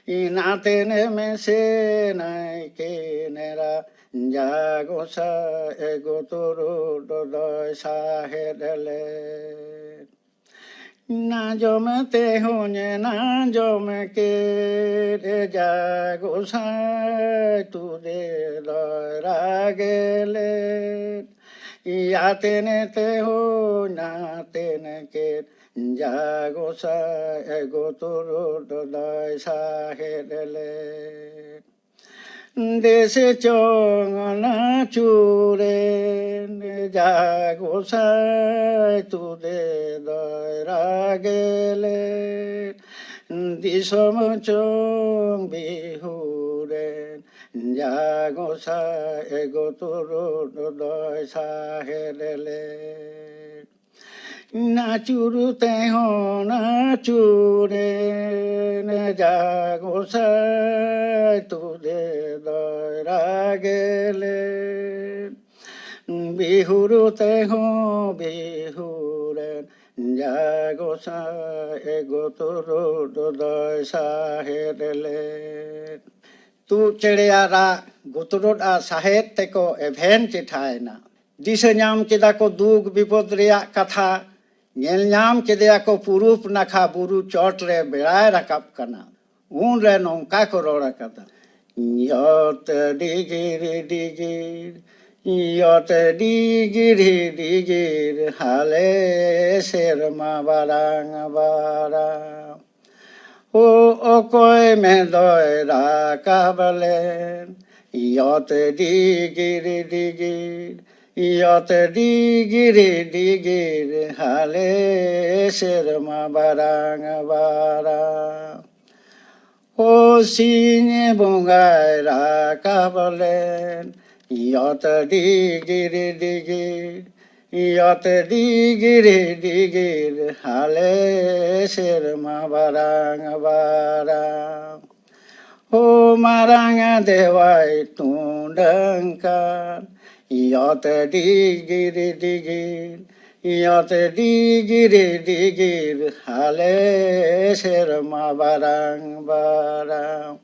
ᱤᱱᱟᱛᱮᱱ ᱢᱮᱥᱮ ᱱᱟᱭᱠᱮ ᱱᱮᱨᱟ, ᱡᱟ ᱜᱚᱸᱥᱟᱭ ᱜᱚᱛᱨᱚᱫ ᱫᱚᱭ ᱥᱟᱦᱮᱫ ᱞᱮ᱾ ᱟᱸᱡᱚᱢ ᱛᱮᱦᱚᱧ ᱟᱸᱡᱚᱢ ᱠᱮᱫ, ᱡᱟ ᱜᱚᱸᱥᱟᱭ ᱛᱩᱫᱮ ᱫᱚᱭ ᱨᱟᱜᱮ ᱞᱮᱫ᱾ ᱟᱛᱮᱱ ᱛᱮᱦᱚᱧ ᱟᱛᱮᱱ ᱠᱮᱫ, ᱡᱟ ᱜᱚᱸᱥᱟᱭ ᱜᱚᱛᱨᱚᱫ ᱫᱚᱭ ᱥᱟᱦᱮᱫ ᱞᱮᱫ᱾ ᱫᱮᱥᱮ ᱪᱚᱝ ᱱᱟᱪᱩᱨᱮᱱ, ᱡᱟ ᱜᱚᱸᱥᱟᱭ ᱛᱩᱫᱮ ᱫᱚᱭ ᱨᱟᱜᱮ ᱞᱮᱫ᱾ ᱫᱤᱥᱚᱢ ᱪᱚᱝ ᱵᱤᱦᱩᱨᱮᱱ, ᱡᱟ ᱜᱚᱸᱥᱟᱭ ᱜᱚᱛᱨᱚᱫ ᱫᱚᱭ ᱥᱟᱦᱮᱫ ᱞᱮᱫ᱾ ᱱᱟᱪᱩᱨ ᱛᱮᱦᱚᱸ ᱱᱟᱪᱩᱨᱮᱱ ᱡᱟ ᱜᱚᱸᱥᱟᱭ ᱛᱩᱫᱮ ᱫᱚᱭ ᱨᱟᱜᱮᱞᱮ᱾ ᱵᱤᱦᱩᱨ ᱛᱮᱦᱚᱸ ᱵᱤᱦᱩᱨᱮᱱ ᱡᱟ ᱜᱚᱸᱥᱟᱭ ᱜᱚᱛᱚᱨᱚᱰ ᱫᱚᱭ ᱥᱟᱦᱮᱫ ᱞᱮ᱾ ᱛᱩᱫ ᱪᱮᱬᱮᱭᱟᱜ ᱨᱟᱜ ᱜᱚᱛᱚᱨᱚᱰ ᱟᱨ ᱥᱟᱦᱮᱫ ᱛᱮᱠᱚ ᱮᱵᱷᱮᱱ ᱪᱮᱴᱷᱟᱭᱮᱱᱟ᱾ ᱫᱤᱥᱟᱹ ᱧᱟᱢ ᱠᱮᱫᱟ ᱠᱚ ᱫᱩᱠ ᱵᱤᱯᱚᱫ ᱨᱮᱭᱟᱜ ᱠᱟᱛᱷᱟ᱾ ᱧᱮᱞ ᱧᱟᱢ ᱠᱮᱫᱮᱭᱟ ᱠᱚ ᱯᱩᱨᱩᱵ ᱱᱟᱠᱷᱟ ᱵᱩᱨᱩ ᱪᱚᱴ ᱨᱮ ᱵᱮᱲᱟᱭ ᱨᱟᱠᱟᱵ ᱠᱟᱱᱟ᱾ ᱩᱱᱨᱮ ᱱᱚᱝᱠᱟ ᱠᱚ ᱨᱚᱲ ᱟᱠᱟᱫᱟ, ᱭᱚᱛ ᱰᱤᱜᱤᱨ ᱰᱤᱜᱤᱨ, ᱭᱚᱛ ᱰᱤᱜᱤᱨ ᱰᱤᱜᱤᱨ, ᱦᱟᱞᱮ ᱥᱮᱨᱢᱟ ᱵᱟᱨᱟᱝ ᱵᱟᱨᱟᱝ᱾ ᱳ ᱚᱠᱚᱭ ᱢᱮᱫᱚᱭ ᱨᱟᱠᱟᱵ ᱞᱮᱱ, ᱭᱚᱛ ᱰᱤᱜᱤᱨ ᱰᱤᱜᱤᱨ, ᱭᱚᱛ ᱰᱤᱜᱤᱨ ᱰᱤᱜᱤᱨ, ᱦᱟᱞᱮ ᱥᱮᱨᱢᱟ ᱵᱟᱨᱟᱝ ᱵᱟᱨᱟᱝ᱾ ᱳ ᱥᱤᱧ ᱵᱚᱸᱜᱟᱭ ᱨᱟᱠᱟᱵ ᱞᱮᱱ, ᱭᱚᱛ ᱰᱤᱜᱤᱨ ᱰᱤᱜᱤᱨ, ᱭᱚᱛ ᱰᱤᱜᱤᱨ ᱰᱤᱜᱤᱨ, ᱦᱟᱞᱮ ᱥᱮᱨᱢᱟ ᱵᱟᱨᱟᱝ ᱵᱟᱨᱟᱝ᱾ ᱳ ᱢᱟᱨᱟᱝ ᱫᱮᱣᱟᱭ ᱴᱩᱰᱟᱹᱝ ᱠᱟᱱ, ᱭᱚᱛ ᱰᱤᱜᱤᱨ ᱰᱤᱜᱤᱨ, ᱭᱚᱛ ᱰᱤᱜᱤᱨ ᱰᱤᱜᱤᱨ, ᱦᱟᱞᱮ ᱥᱮᱨᱢᱟ ᱵᱟᱨᱟᱝ ᱵᱟᱨᱟᱝ᱾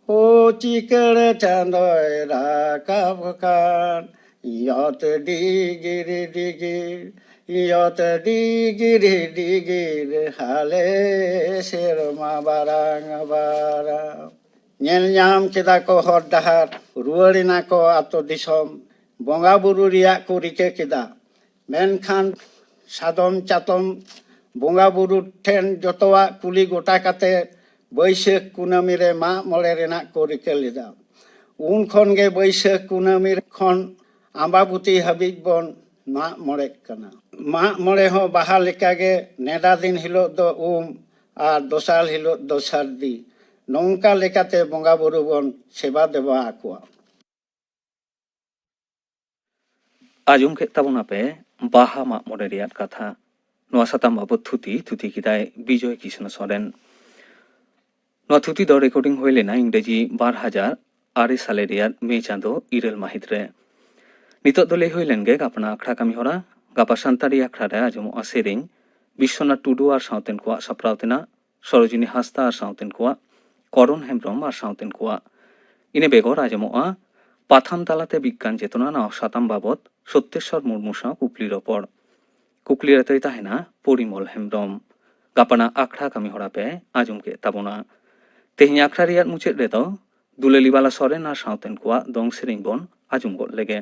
ᱳ ᱪᱤᱠᱟᱹᱲ ᱪᱟᱸᱫᱚᱭ ᱨᱟᱠᱟᱵ ᱠᱟᱱ, ᱭᱚᱛ ᱰᱤᱜᱤᱨ ᱰᱤᱜᱤᱨ, ᱭᱚᱛ ᱰᱤᱜᱤᱨ ᱰᱤᱜᱤᱨ, ᱦᱟᱞᱮ ᱥᱮᱨᱢᱟ ᱵᱟᱨᱟᱝ ᱵᱟᱨᱟᱝ᱾ ᱧᱮᱞ ᱧᱟᱢ ᱠᱮᱫᱟ ᱠᱚ ᱦᱚᱨ ᱰᱟᱦᱟᱨ, ᱨᱩᱣᱟᱹᱲ ᱮᱱᱟ ᱠᱚ ᱟᱛᱳ ᱫᱤᱥᱚᱢ, ᱵᱚᱸᱜᱟ ᱵᱩᱨᱩ ᱨᱮᱭᱟᱜ ᱠᱚ ᱨᱤᱠᱟᱹ ᱠᱮᱫᱟ᱾ ᱢᱮᱱᱠᱷᱟᱱ ᱥᱟᱫᱚᱢ ᱪᱟᱛᱚᱢ ᱵᱚᱸᱜᱟ ᱵᱩᱨᱩ ᱴᱷᱮᱱ ᱡᱚᱛᱚᱣᱟᱜ ᱠᱩᱞᱤ ᱜᱚᱴᱟ ᱠᱟᱛᱮ ᱵᱟᱹᱭᱥᱟᱹᱠᱷ ᱠᱩᱱᱟᱹᱢᱤ ᱨᱮ ᱢᱟᱜ ᱢᱚᱬᱮ ᱨᱮᱱᱟᱜ ᱠᱚ ᱨᱤᱠᱟᱹ ᱞᱮᱫᱟ᱾ ᱩᱱ ᱠᱷᱚᱱ ᱜᱮ ᱵᱟᱹᱭᱥᱟᱹᱠᱷ ᱠᱩᱱᱟᱹᱢᱤ ᱠᱷᱚᱱ ᱟᱢᱵᱟᱵᱚᱛᱤ ᱦᱟᱹᱵᱤᱡ ᱵᱚᱱ ᱢᱟᱜ ᱢᱚᱬᱮᱜ ᱠᱟᱱᱟ᱾ ᱢᱟᱜ ᱢᱚᱬᱮ ᱦᱚᱸ ᱵᱟᱦᱟ ᱞᱮᱠᱟᱜᱮ ᱱᱮᱰᱟ ᱫᱤᱱ ᱦᱤᱞᱳᱜ ᱫᱚ ᱩᱢ ᱟᱨ ᱫᱚᱥᱟᱨ ᱦᱤᱞᱳᱜ ᱫᱚ ᱥᱟᱹᱨᱫᱤ᱾ ᱱᱚᱝᱠᱟ ᱞᱮᱠᱟᱛᱮ ᱵᱚᱸᱜᱟ ᱵᱩᱨᱩ ᱵᱚᱱ ᱥᱮᱵᱟ ᱫᱮᱵᱟ ᱟᱠᱚᱣᱟ᱾ ᱟᱸᱡᱚᱢ ᱠᱮᱫ ᱛᱟᱵᱚᱱᱟᱯᱮ ᱵᱟᱦᱟ ᱢᱟᱜ ᱢᱚᱬᱮ ᱨᱮᱭᱟᱜ ᱠᱟᱛᱷᱟ᱾ ᱱᱚᱣᱟ ᱥᱟᱛᱟᱢ ᱵᱟᱵᱚᱛ ᱛᱷᱩᱛᱤ ᱛᱷᱩᱛᱤ ᱠᱮᱫᱟᱭ ᱵᱤᱡᱚᱭ ᱠᱤᱥᱱᱚ ᱥᱚᱨᱮᱱ᱾ ᱱᱚᱣᱟ ᱛᱷᱩᱛᱤ ᱫᱚ ᱨᱮᱠᱚᱨᱰᱤᱝ ᱦᱩᱭ ᱞᱮᱱᱟ ᱤᱝᱨᱮᱡᱤ ᱵᱟᱨ ᱦᱟᱡᱟᱨ ᱟᱨᱮ ᱥᱟᱞᱮ ᱨᱮᱭᱟᱜ ᱢᱮ ᱪᱟᱸᱫᱚ ᱤᱨᱟᱹᱞ ᱢᱟᱹᱦᱤᱛ ᱨᱮ᱾ ᱱᱤᱛᱚᱜ ᱫᱚ ᱞᱟᱹᱭ ᱦᱩᱭ ᱞᱮᱱ ᱜᱮ ᱜᱟᱯᱟᱱᱟᱜ ᱟᱠᱷᱲᱟ ᱠᱟᱹᱢᱤ ᱦᱚᱨᱟ᱾ ᱜᱟᱯᱟ ᱥᱟᱱᱛᱟᱲᱤ ᱟᱠᱷᱲᱟ ᱨᱮ ᱟᱸᱡᱚᱢᱚᱜᱼᱟ ᱥᱮᱨᱮᱧ ᱵᱤᱥᱥᱚᱱᱟᱛᱷ ᱴᱩᱰᱩ ᱟᱨ ᱥᱟᱶᱛᱮᱱ ᱠᱚᱣᱟᱜ ᱥᱟᱯᱲᱟᱣ ᱛᱮᱱᱟᱜ, ᱥᱚᱨᱳᱡᱤᱱᱤ ᱦᱟᱸᱥᱫᱟ ᱟᱨ ᱥᱟᱶᱛᱮᱱ ᱠᱚᱣᱟᱜ, ᱠᱚᱨᱚᱱ ᱦᱮᱢᱵᱨᱚᱢ ᱟᱨ ᱥᱟᱶᱛᱮᱱ ᱠᱚᱣᱟᱜ᱾ ᱤᱱᱟᱹ ᱵᱮᱜᱚᱨ ᱟᱸᱡᱚᱢᱚᱜᱼᱟ ᱯᱟᱛᱷᱟᱢ ᱛᱟᱞᱟᱛᱮ ᱵᱤᱜᱽᱜᱟᱱ ᱪᱮᱛᱚᱱᱟ ᱱᱟᱣᱟ ᱥᱟᱛᱟᱢ ᱵᱟᱵᱚᱛ ᱥᱚᱛᱭᱮᱥᱥᱚᱨ ᱢᱩᱨᱢᱩ ᱥᱟᱶ ᱠᱩᱠᱞᱤ ᱨᱚᱯᱚᱲ᱾ ᱠᱩᱠᱞᱤ ᱨᱮᱛᱚᱭ ᱛᱟᱦᱮᱱᱟ ᱯᱚᱨᱤᱢᱚᱞ ᱦᱮᱢᱵᱨᱚᱢ᱾ ᱜᱟᱯᱟᱱᱟᱜ ᱟᱠᱷᱲᱟ ᱠᱟᱹᱢᱤ ᱦᱚᱨᱟ ᱯᱮ ᱟᱸᱡᱚᱢ ᱠᱮᱫ ᱛᱟᱵᱚᱱᱟ᱾ ᱛᱮᱦᱮᱧ ᱟᱠᱷᱲᱟ ᱨᱮᱭᱟᱜ ᱢᱩᱪᱟᱹᱫ ᱨᱮᱫᱚ ᱫᱩᱞᱟᱹᱞᱤ ᱵᱟᱞᱟ ᱥᱚᱨᱮᱱ ᱟᱨ ᱥᱟᱶᱛᱮᱱ ᱠᱚᱣᱟᱜ ᱫᱚᱝ ᱥᱮᱨᱮᱧ ᱵᱚᱱ ᱟᱸᱡᱚᱢ ᱜᱚᱫ ᱞᱮᱜᱮ᱾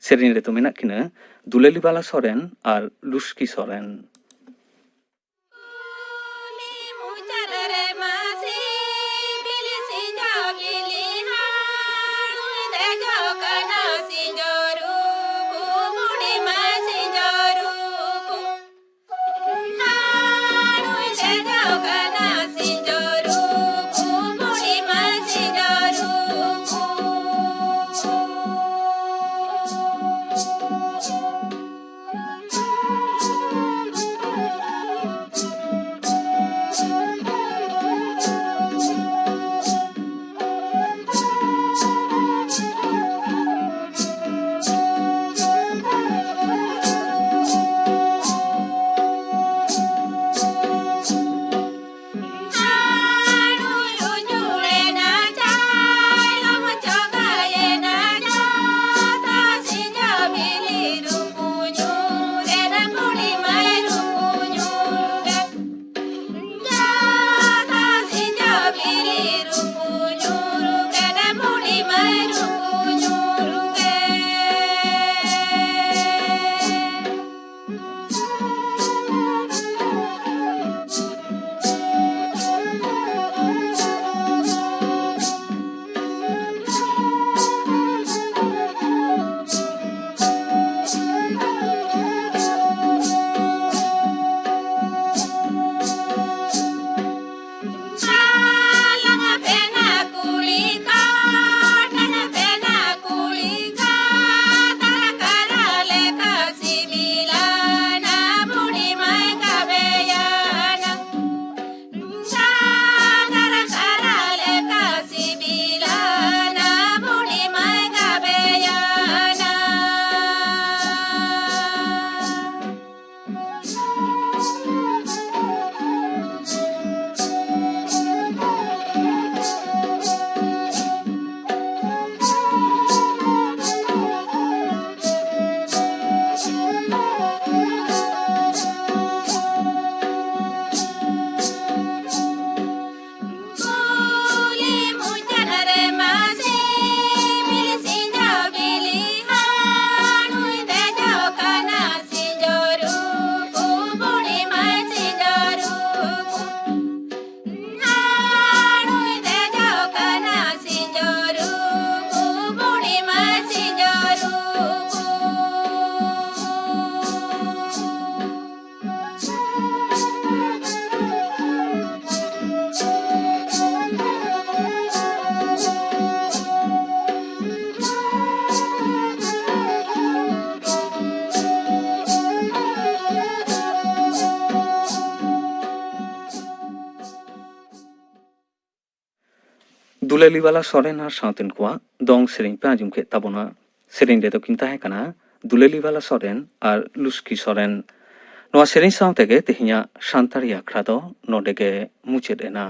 ᱥᱮᱨᱮᱧ ᱨᱮᱫᱚ ᱢᱮᱱᱟᱜ ᱠᱤᱱᱟ ᱫᱩᱞᱟᱹᱞᱤ ᱵᱟᱞᱟ ᱥᱚᱨᱮᱱ ᱟᱨ ᱞᱩᱥᱠᱤ ᱥᱚᱨᱮᱱ᱾ ᱫᱩᱞᱟᱹᱞᱤᱵᱟᱞᱟ ᱥᱚᱨᱮᱱ ᱟᱨ ᱥᱟᱶᱛᱮᱱ ᱠᱚᱣᱟᱜ ᱫᱚᱝ ᱥᱮᱨᱮᱧ ᱯᱮ ᱟᱸᱡᱚᱢ ᱠᱮᱫ ᱛᱟᱵᱚᱱᱟ᱾ ᱥᱮᱨᱮᱧ ᱨᱮᱫᱚ ᱠᱤᱱ ᱛᱟᱦᱮᱸ ᱠᱟᱱᱟ ᱫᱩᱞᱟᱹᱞᱤᱵᱟᱞᱟ ᱥᱚᱨᱮᱱ ᱟᱨ ᱞᱩᱥᱠᱤ ᱥᱚᱨᱮᱱ᱾ ᱱᱚᱣᱟ ᱥᱮᱨᱮᱧ ᱥᱟᱶ ᱛᱮᱜᱮ ᱛᱮᱦᱮᱧᱟᱜ ᱥᱟᱱᱛᱟᱲᱤ ᱟᱠᱷᱲᱟ ᱫᱚ ᱱᱚᱰᱮ ᱜᱮ ᱢᱩᱪᱟᱹᱫ ᱮᱱᱟ᱾